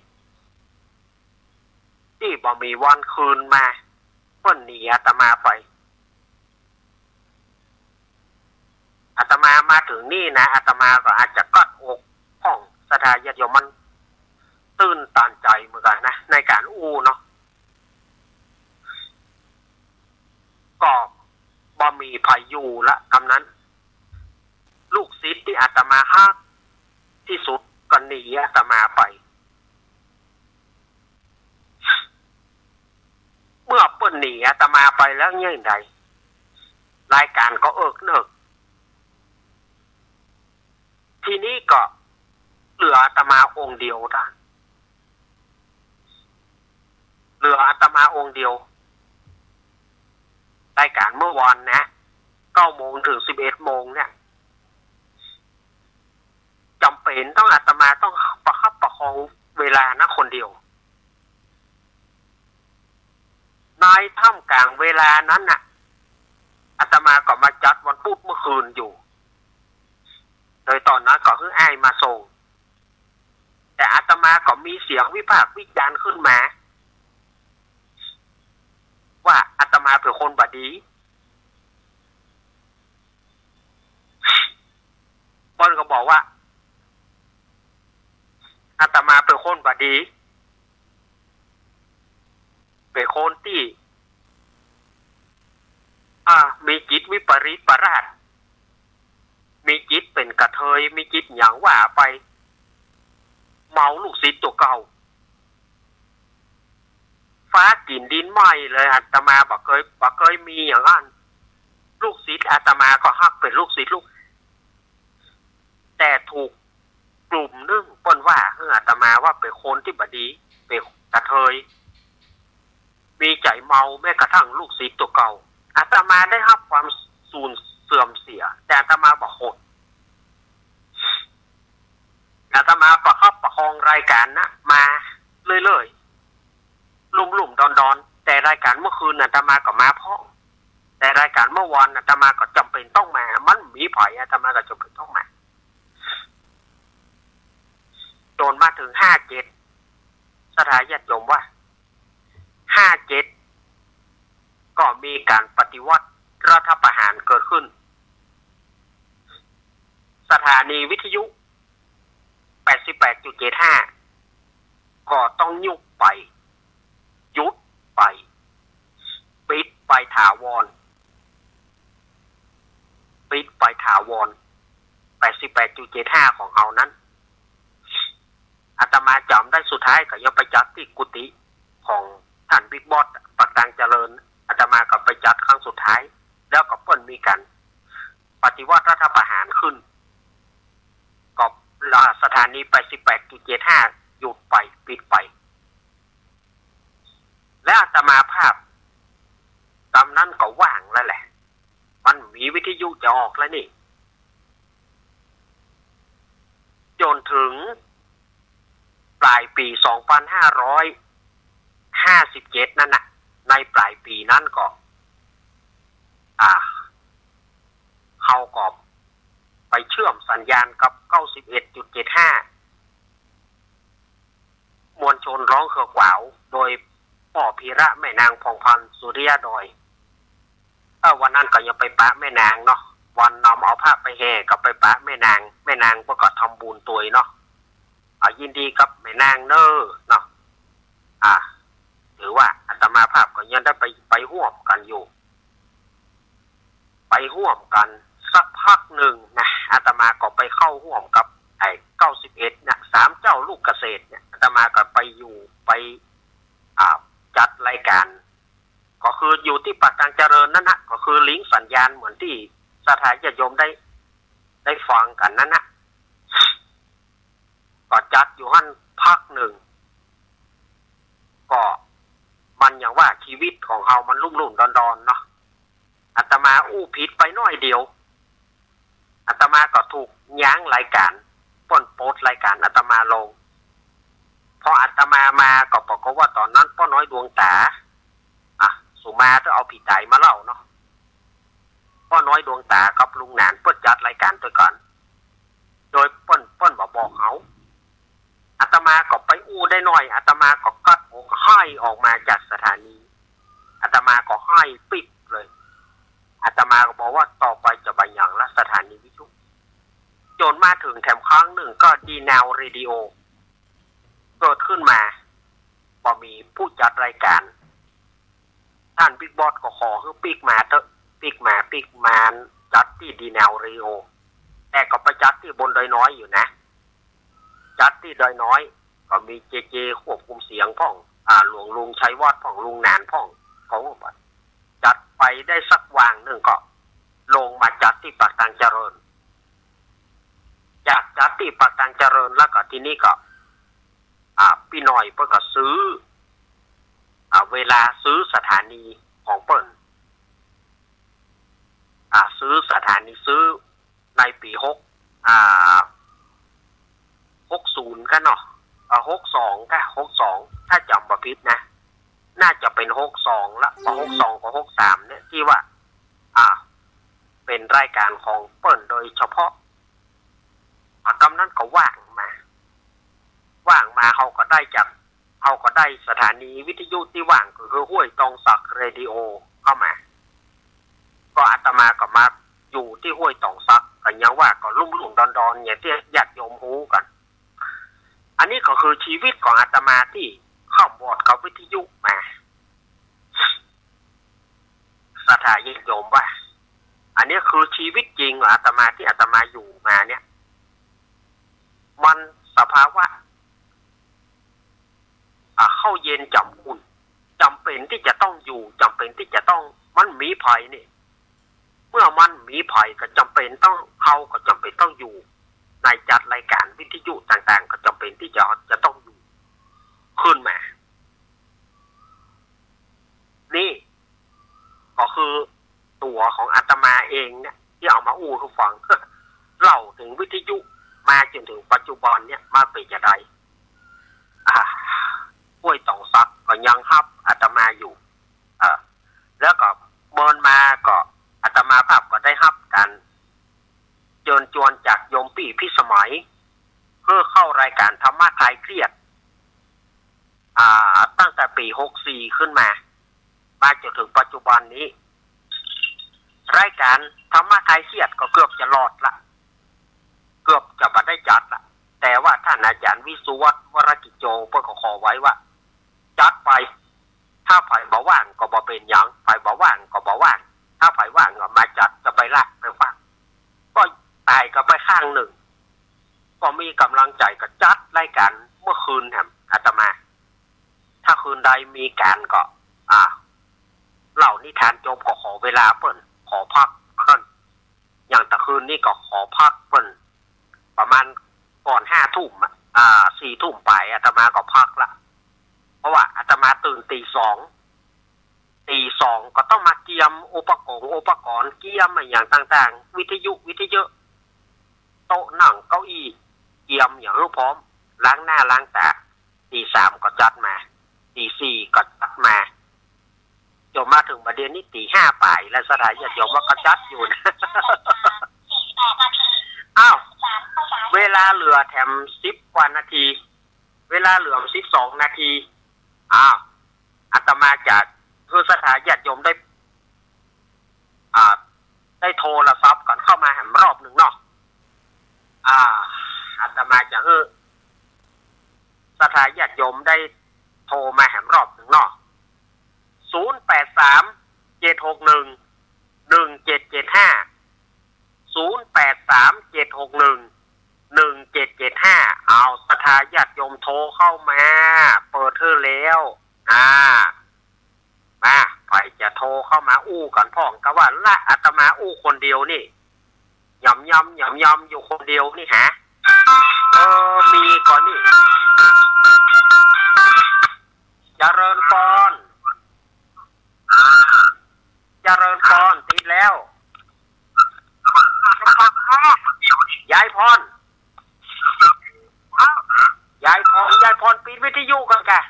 ตี้บ่มีวันคืนมา เปิ้นหนีอาตมาไป อาตมามาเถิงนี่นะ อาตมาก็อาจจะกัดอกพ่อง ศรัทธาญาติโยม มันตื้นตันใจ๋เหมือนกั๋นนะ ในก๋านอู้เนาะ ก็บ่มีใผอยู่ละ กำนั้น ลูกศิษย์ตี้อาตมาฮักตี้สุดก็หนีอาตมาไป เมื่อเปิ้นหนีอาตมาไปแล้วเยียะใด รายก๋านก็เอิกเนิก ทีนี้ก็เหลืออาตมาองค์เดียวเต้า เหลืออาตมาองค์เดียว รายก๋านเมื่อวานนะ ก เก้าโมงเถิงสิบเอ็ดโมงเนี่ย จ๋ำเป๋นต้อง อาตมาต้องประคับประคองเวลานะคนเดียว ในท่ามกลางเวลานั้นน่ะ อาตมาก็มาจัดวันพุธเมื่อคืนอยู่ โดยต๋อนนั้นก็หื้ออ้ายมาส่ง แต่อาตมาก็มีเสียงวิพากษ์วิจารณ์ขึ้นมา ว่าอาตมาเป๋นคนบ่ดี เปิ้นก็บอกว่า อาตมาเป๋นคนบ่ดี เป๋นคนตี้ อ่า มีจิตวิปริตประหลาด มีจิตเป๋นกระเทย มีจิตหยังว่าไป เมาลูกศิษย์ตั๋วเก่า ฟ้ากิ๋นดินไหม้เลย อาตมาบ่เกย บ่เกยมีอย่างนั้น ลูกศิษย์อาตมาก็ฮักเป๋นลูกศิษย์ลูก แต่ถูกกลุ่มนึ่งเปิ้นว่า เออ อาตมาว่าเป๋นคนตี้บ่ดี เป๋นกระเทย มีใจ๋เมาแม้กระทั่งลูกศิษย์ตั๋วเก่า อาตมาได้ฮับความสูญเสื่อมเสีย แต่อาตมาบ่โขด อาตมาประคับประคองรายก๋านนะมาเรื่อยๆ ลุ่มๆ ดอนๆ แต่รายก๋านเมื่อคืนอาตมาก็มาพ่อง แต่รายก๋านเมื่อวานอาตมาก็จ๋ำเป๋นต้องมา มันมีใผ อาตมาก็จ๋ำเป๋นต้องมา จ๋นมาเถิงห้าเจ็ด ศรัทธาญาติโยมว่า ห้าเจ็ด ก็มีก๋านปฏิวัติรัฐประหารเกิดขึ้น สถานีวิทยุ แปดสิบแปดจุดเจ็ดห้า ก็ต้องยุบไป หยุดไป ปิดไปถาวร ปิดไปถาวร แปดสิบแปดจุดเจ็ดห้า ของเฮานั้น อาตมาจ๋ำได้สุดท้ายก็ยังไปจัดตี้กุฏิของต้านบิ๊กบอส ปากตางเจริญ อาตมาก็ไปจัดครั้งสุดท้าย แล้วก็เปิ้นมีก๋านปฏิวัติรัฐประหารขึ้น ก็สถานี แปดสิบแปดจุดเจ็ดห้า หยุดไป ปิดไป และอาตมาภาพ ต๋อนนั้นก็ว่างแล้วแหละ มันมีวิทยุจะออกแล้วนี่ จ๋นเถิงปลายปี๋ สองพันห้าร้อยห้าสิบเจ็ด นั้นน่ะ ในปลายปี๋นั้นก็ อ่า เฮาก็ไปเชื่อมสัญญาณกับ เก้าสิบเอ็ดจุดเจ็ดห้า มวลชนฮ้องเครือขวาว โดยป้อพีระแม่นางผ่องพันธุ์ สุริยะดอย เออ วันนั้นก็ยังไปปะแม่นางเนาะ วันนำเอาพระไปแห่ก็ไปปะแม่นาง แม่นางเปิ้นก็ทำบุญตวยเนาะ เอายินดีกับแม่นางเน่อเนาะ อ่า ถือว่าอาตมาภาพก็ยังได้ไป ไปฮ่วมกั๋นอยู่ ไปฮ่วมกั๋นสักพักนึ่งนะ อาตมาก็ไปเข้าฮ่วมกับไอ้ เก้าสิบเอ็ด เนี่ย สามเจ้าลูกเกษตรเนี่ย อาตมาก็ไปอยู่ ไป อ่า จัดรายก๋าน ก็คืออยู่ตี้ปากตางเจริญนั้นนะ ก็คือลิงก์สัญญาณเหมือนตี้ศรัทธาญาติโยมได้ ได้ฟังกั๋นนั้นนะ ก็จัดอยู่หั้นพักนึ่ง ก็มันอย่างว่าชีวิตของเฮามันลุ่มๆ ดอนๆ เนาะ อาตมาอู้ผิดไปหน้อยเดียว อาตมาก็ถูกยั้งรายก๋าน เปิ้นปลดรายก๋านอาตมาลง พออาตมามาก็ปรากฏว่าต๋อนนั้นป้อน้อยดวงต๋า อ่ะ สุมาเถอะ เอาผีต๋ายมาเล่าเนาะ ป้อน้อยดวงต๋ากับลุงหนานเปิ้นจัดรายก๋านตวยกั๋น โดยเปิ้น เปิ้นบ่บอกเฮา อาตมาก็ไปอู้ได้หน้อย อาตมาก็กัดหายออกมาจากสถานี อาตมาก็หายปิ๊กเลย อาตมาก็บอกว่าต่อไปจะบ่หยั่งละสถานีวิทยุ จ๋นมาเถิงแถมครั้งนึ่งก็ดีแนวเรดิโอ เกิดขึ้นมา ก็มีผู้จัดรายก๋าน ต้านบิ๊กบอสก็ขอหื้อปิ๊กมาเต๊อะ ปิ๊กมา ปิ๊กมาจัดตี้ดีแนวเรดิโอ แต่ก็ไปจัดตี้บนดอยน้อยอยู่นะ จัดตี้ดอยน้อย ก็มีเจเจควบคุมเสียงพ่อง อ่า หลวงลุงชัยวัฒน์พ่อง ลุงหนานพ่อง เขาก็จัดไปได้สักวางนึ่งก็ลงมาจัดตี้ปากตางเจริญ จากจัดตี้ปากตางเจริญแล้วก็ทีนี้ก็ อ่า ปี้น้อยเปิ้นก็ซื้อ อ่า เวลาซื้อสถานีของเปิ้น อ่า ซื้อสถานี ซื้อในปี๋หก อ่า หกศูนย์ ก่ะเนาะ อ่า หกสอง ก่ะ หกสอง ถ้าจ๋ำบ่ผิดนะ น่าจะเป๋น หกสอง ละ บ่ หกสอง ก็ หกสาม เนี่ย ตี้ว่า อ่า เป๋นรายก๋านของเปิ้นโดยเฉพาะ อ่า กำนั้นก็ว่างมา ว่างมา เฮาก็ได้จาก เฮาก็ได้สถานีวิทยุตี้ว่าง ก็คือห้วยตองสักเรดิโอเข้ามา ก็อาตมาก็มาอยู่ตี้ห้วยตองสัก ก็ยังว่าก็ลุ่มๆ ดอนๆ อย่างตี้ญาติโยมฮู้กั๋น อันนี้ก็คือชีวิตของอาตมาตี้ข้ามวอดกับวิทยุมา ศรัทธาญาติโยมว่า อันนี้คือชีวิตจริงของอาตมาตี้อาตมาอยู่มาเนี่ย มันสภาวะ อ่า เข้าเย็นจ๋ำอุ่น จ๋ำเป๋นตี้จะต้องอยู่ จ๋ำเป๋นตี้จะต้อง มันมีภัยนี่ เมื่อมันมีภัยก็จ๋ำเป๋นต้อง เฮาก็จ๋ำเป๋นต้องอยู่ ในจัดรายก๋านวิทยุต่างๆ ก็จ๋ำเป๋นตี้จะ จะต้องอยู่ขึ้นมา นี่ก็คือตั๋วของอาตมาเองเนี่ย ตี้เอามาอู้หื้อฟัง เล่าเถิงวิทยุมาจ๋นเถิงปัจจุบันเนี่ย มันเป๋นจาใด อ่า ห้วยตองสักก็ยังฮับอาตมาอยู่ เออ แล้วก็เมินมาก็อาตมาภาพก็ได้ฮับก๋านเจิญจวนจากโยมปี้พิสมัย เพื่อเข้ารายก๋านธรรมะคลายเครียด อ่า ตั้งแต่ปี๋หกสี่ขึ้นมา มาจ๋นเถิงปัจจุบันนี้ รายก๋านธรรมะคลายเครียดก็เกือบจะหลอดละ เกือบจะบ่ได้จัดละ แต่ว่าต้านอาจ๋ารย์วิสุวัฒน์ วรกิจโจ เปิ้นก็ขอไว้ว่า จัดไป ถ้าใผบ่ว่างก็บ่เป๋นหยัง ใผบ่ว่างก็บ่ว่าง ถ้าใผว่างก็มาจัด จะไปละไปฟัง ก็ต๋ายกั๋นไปข้างนึ่ง ก็มีก๋ำลังใจ๋ก็จัดรายก๋านเมื่อคืนแหม อาตมา ถ้าคืนใดมีก๋านก็ อ่า เล่านิทานจบก็ขอเวลาเปิ้น ขอพักเปิ้น อย่างตะคืนนี้ก็ขอพักเปิ้น ประมาณก่อนห้าทุ่มอะ อ่า สี่ทุ่มป๋ายอาตมาก็พักละ เพราะว่าอาตมาตื่นตี๋สอง ตี๋สองก็ต้องมาเกียมอุปกรณ์ อุปกรณ์ เกียมอะหยังต่างๆ วิทยุ วิทยุ โต๊ะนั่งเก้าอี้ เกียมอะหยังหื้อพร้อม ล้างหน้าล้างต๋า ตี๋สามก็จัดมา ตี๋สี่ก็จัดมา จ๋นมาเถิงบ่าเดี่ยวนี้ตี๋ห้าป๋ายแล้ว ศรัทธาญาติโยมว่าก็จัดอยู่นะ อ้าว เวลาเหลือแถมสิบกว่านาที เวลาเหลือสิบสองนาที อ้าว อาตมาจะหื้อศรัทธาญาติโยมได้ อ่า ได้โทรศัพท์กั๋นเข้ามาแหมรอบนึ่งเนาะ อ่า อาตมาจะหื้อศรัทธาญาติโยมได้โทรมาแหมรอบนึ่งเนาะ ศูนย์แปดสาม เจ็ดหกหนึ่ง หนึ่งเจ็ดเจ็ดห้า ศูนย์แปดสาม เจ็ดหกหนึ่ง หนึ่งเจ็ดเจ็ดห้า เอาศรัทธาญาติโยมโทรเข้ามา เปิดหื้อแล้ว อ่า มา ใผจะโทรเข้ามาอู้กั๋นพ่อง กาว่าละอาตมาอู้คนเดียวนี่ หย่อมย่อมหย่อมย่อมอยู่คนเดียวนี่ฮะ เออ มีก่อนี่ เจริญปอน เจริญปอน ติดแล้ว ยายพร ยายพร ยายพรปิดวิทยุก่อนกะ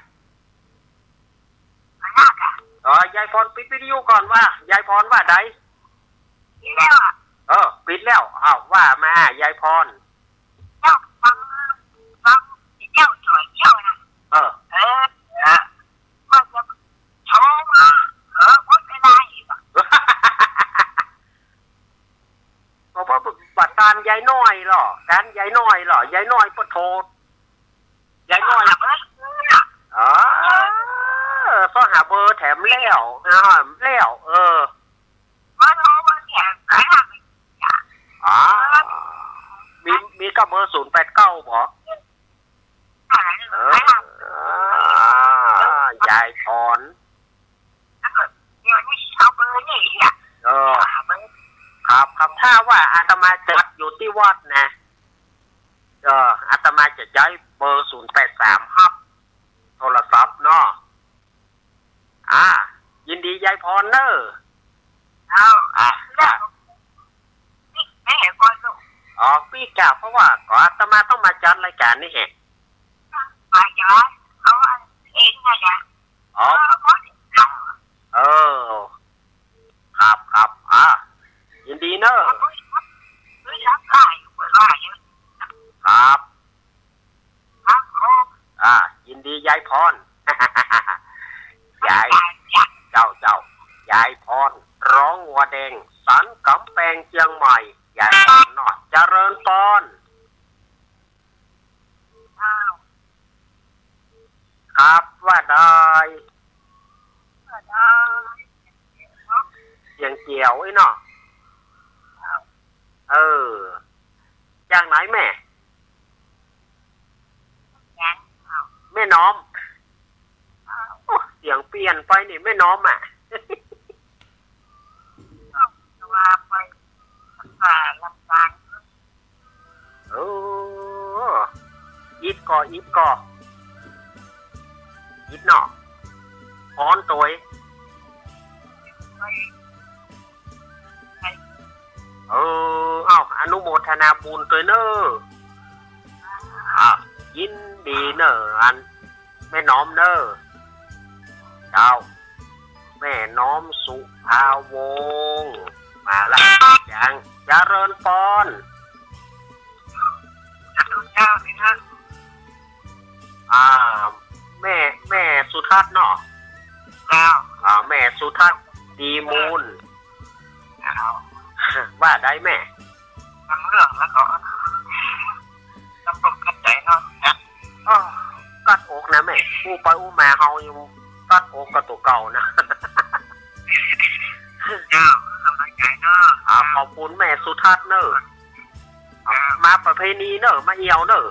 เออ ยายพรปิดวิทยุก่อน ว่ายายพรว่าใด ปิดแล้วอะ เออ ปิดแล้ว อ้าว ว่ามา ยายพร เจ้าฟัง ฟังเจ้าจ่อยเจ้านะ เออ เออ เออ ก็จะโทรมา เออ อดไม่ได้อีกอะ ก็เพราะบัดตานยายน้อยเหรอ ตานยายน้อยเหรอ ยายน้อยปะโท ยายน้อย เออ เออ ซ้อหาเบอร์แถมแล้ว อ่า แล้ว เออ อ๋อ มี มีกาเบอร์ศูนย์แปดเก้าบ่ เออ ยายพร เดี๋ยวนี้เอาเบอร์นี่อีกอะ เออ ครับ ครับ ถ้าว่าอาตมาจัดอยู่ตี้วัดนะ เออ อาตมาจะใจ๊เบอร์ศูนย์แปดสามฮับโทรศัพท์เนาะ อ่า ยินดียายพรเน่อ เอา อ่ะ แล้ว อ๋อ ปี้ก้า เพราะว่าก็อาตมาต้องมาจัดรายก๋านนี่แหม มาจัด เอาอันเองน่ะนะ อ๋อ เออ ก็ เออ ครับ ครับ อ่า ยินดีเนอะ ไม่รับได้ ไม่ว่าอยู่ ครับ ครับผม อ่า ยินดียายพร ยาย เจ้า เจ้า ยายพร ร้องวัวแดง สันก๋ำแปงเจียงใหม่ ยายพรเนาะ เจริญพร อ้าว ครับ ว่าได้ ว่าได้ เสียงแจ๋วอี้เนาะ ครับ เออ จากไหนแม่ ยัง อ้าว แม่น้อม อ้าว โอ้ เสียงเปลี่ยนไปนี่แม่น้อมอะ ก็ว่าไป ภาษาลำปาง เออ อิดก่อ อิดก่อ อิดเนาะ ฮ้อนตวย เออ เอ้า อนุโมทนาบุญตวยเน่อ อ่ะ ยินดีเน่อ อัน แม่น้อมเน่อ เจ้า แม่น้อมสุภาวงศ์ มาละ ยัง เจริญพร เจ้าสินะ อ่า แม่ แม่สุทัศน์เนาะ เจ้า อ่า แม่สุทัศน์ ดีมูล เจ้า ว่าได้แม่ บางเรื่องแล้วก็ ลำบากใจเนาะ อ้อ กัดอกนะแม่ อู้ไปอู้มาเฮายังกัดอกกับตั๋วเก่านะ เจ้า สบายใจเนาะ อ่า ขอบคุณแม่สุทัศน์เน่อ เจ้า มาประเพณีเน่อ มาเอี่ยวเน่อ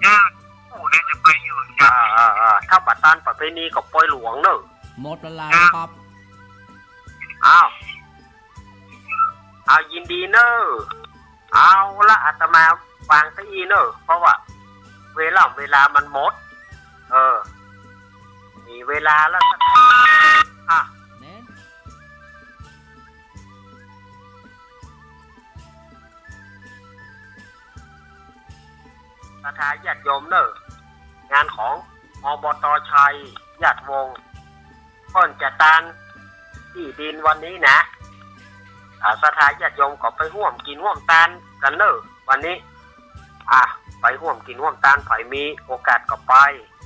เจ้า โอ้ น่าจะไปอยู่ เจ้า อ่า อ่า อ่า ถ้าบ่ตันประเพณีก็ปอยหลวงเน่อ หมดเวลาแล้วครับ อ้าว เอายินดีเน่อ เอาละ อาตมาวางเก้าอี้เน่อ เพราะว่าเวลา เวลามันหมด เออ มีเวลาแล้วสัก อ่ะ แม่น ศรัทธาญาติโยมเน่อ งานของ อบต ชัย ญาติวงศ์ เปิ้นจะตานตี้ดินวันนี้นะ อ่า ศรัทธาญาติโยมก็ไปฮ่วมกิ๋นฮ่วมตานกั๋นเน่อ วันนี้ อ่ะ ไปฮ่วมกิ๋นฮ่วมตาน ใผมีโอกาสก็ไป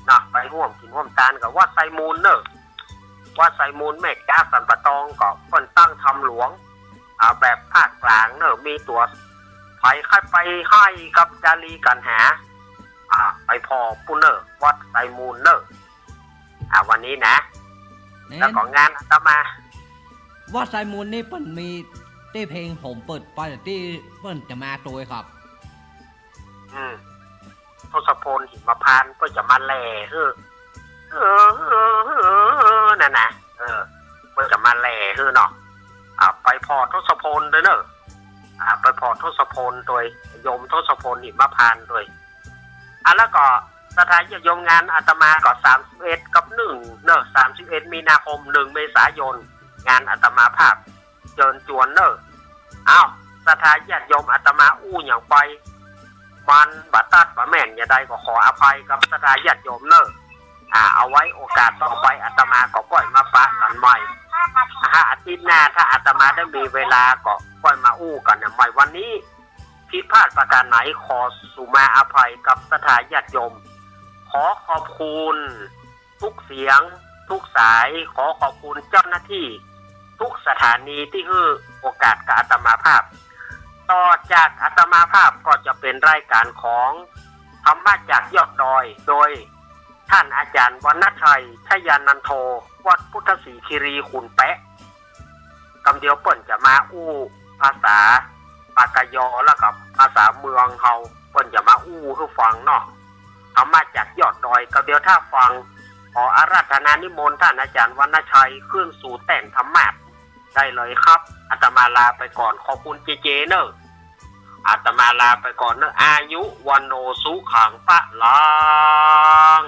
นะ ไปฮ่วมกิ๋นฮ่วมตานกับวัดไซมูลเน่อ วัดไซมูลแม่จ๊าสันป่าตองก็เปิ้นตั้งธรรมหลวง อ่า แบบภาคกลางเน่อ มีตั๋ว ใผใค่ไปไห้กับจารีกัณหา อ่า ไปผ่อปู้นเน่อ วัดไซมูลเน่อ อ่า วันนี้นะ แม่น แล้วก็งานอาตมา วัดไซมูลนี่เปิ้นมีตี้เพลงผมเปิดไปตี้เปิ้นจะมาตวยครับ อืม ทศพล หิมพานต์ เปิ้นจะมาแหล่หื้อ เออ เออ เออ นั่นนะ เออ เปิ้นจะมาแหล่หื้อเนาะ อ่า ไปผ่อทศพลตวยเน่อ อ่า ไปผ่อทศพลตวย โยมทศพล หิมพานต์ตวย อ่ะ แล้วก็ศรัทธาญาติโยม งานอาตมาก็สามสิบเอ็ดกับหนึ่งเน่อ สามสิบเอ็ดมีนาคม หนึ่งเมษายน งานอาตมาภาพ เจิญจวนเน่อ อ้าว ศรัทธาญาติโยม อาตมาอู้หยังไป มันบ่ตัดบ่แม่นอย่างใดก็ขออภัยกับศรัทธาญาติโยมเน่อ อ่า เอาไว้โอกาสต่อไปอาตมาก็ก้อยมาปะกั๋นใหม่ นะฮะ อาทิตย์หน้าถ้าอาตมาได้มีเวลาก็ก้อยมาอู้กั๋นใหม่ วันนี้ผิดพลาดประการไหนขอสุมาอภัยกับศรัทธาญาติโยม ขอขอบคุณทุกเสียงทุกสาย ขอขอบคุณเจ้าหน้าที่ทุกสถานีตี้หื้อโอกาสกับอาตมาภาพ ต่อจากอาตมาภาพก็จะเป๋นรายก๋านของธรรมะจากยอดดอย โดย ท่านอาจ๋ารย์วรรณชัย ชยานันโท วัดพุทธศรีคีรีขุนแปะ กำเดียวเปิ้นจะมาอู้ภาษาปากกยอ แล้วก็ภาษาเมืองเฮา เปิ้นจะมาอู้หื้อฟังเนาะ ธรรมะจากยอดดอย กำเดียวถ้าฟัง ขออาราธนานิมนต์ท่านอาจ๋ารย์วรรณชัยขึ้นสู่แต้นธรรมาสน์ได้เลยครับ อาตมาลาไปก่อน ขอบคุณเจเจเน่อ อาตมาลาไปก่อนเน่อ อายุ วัณโณ สุขัง พะลัง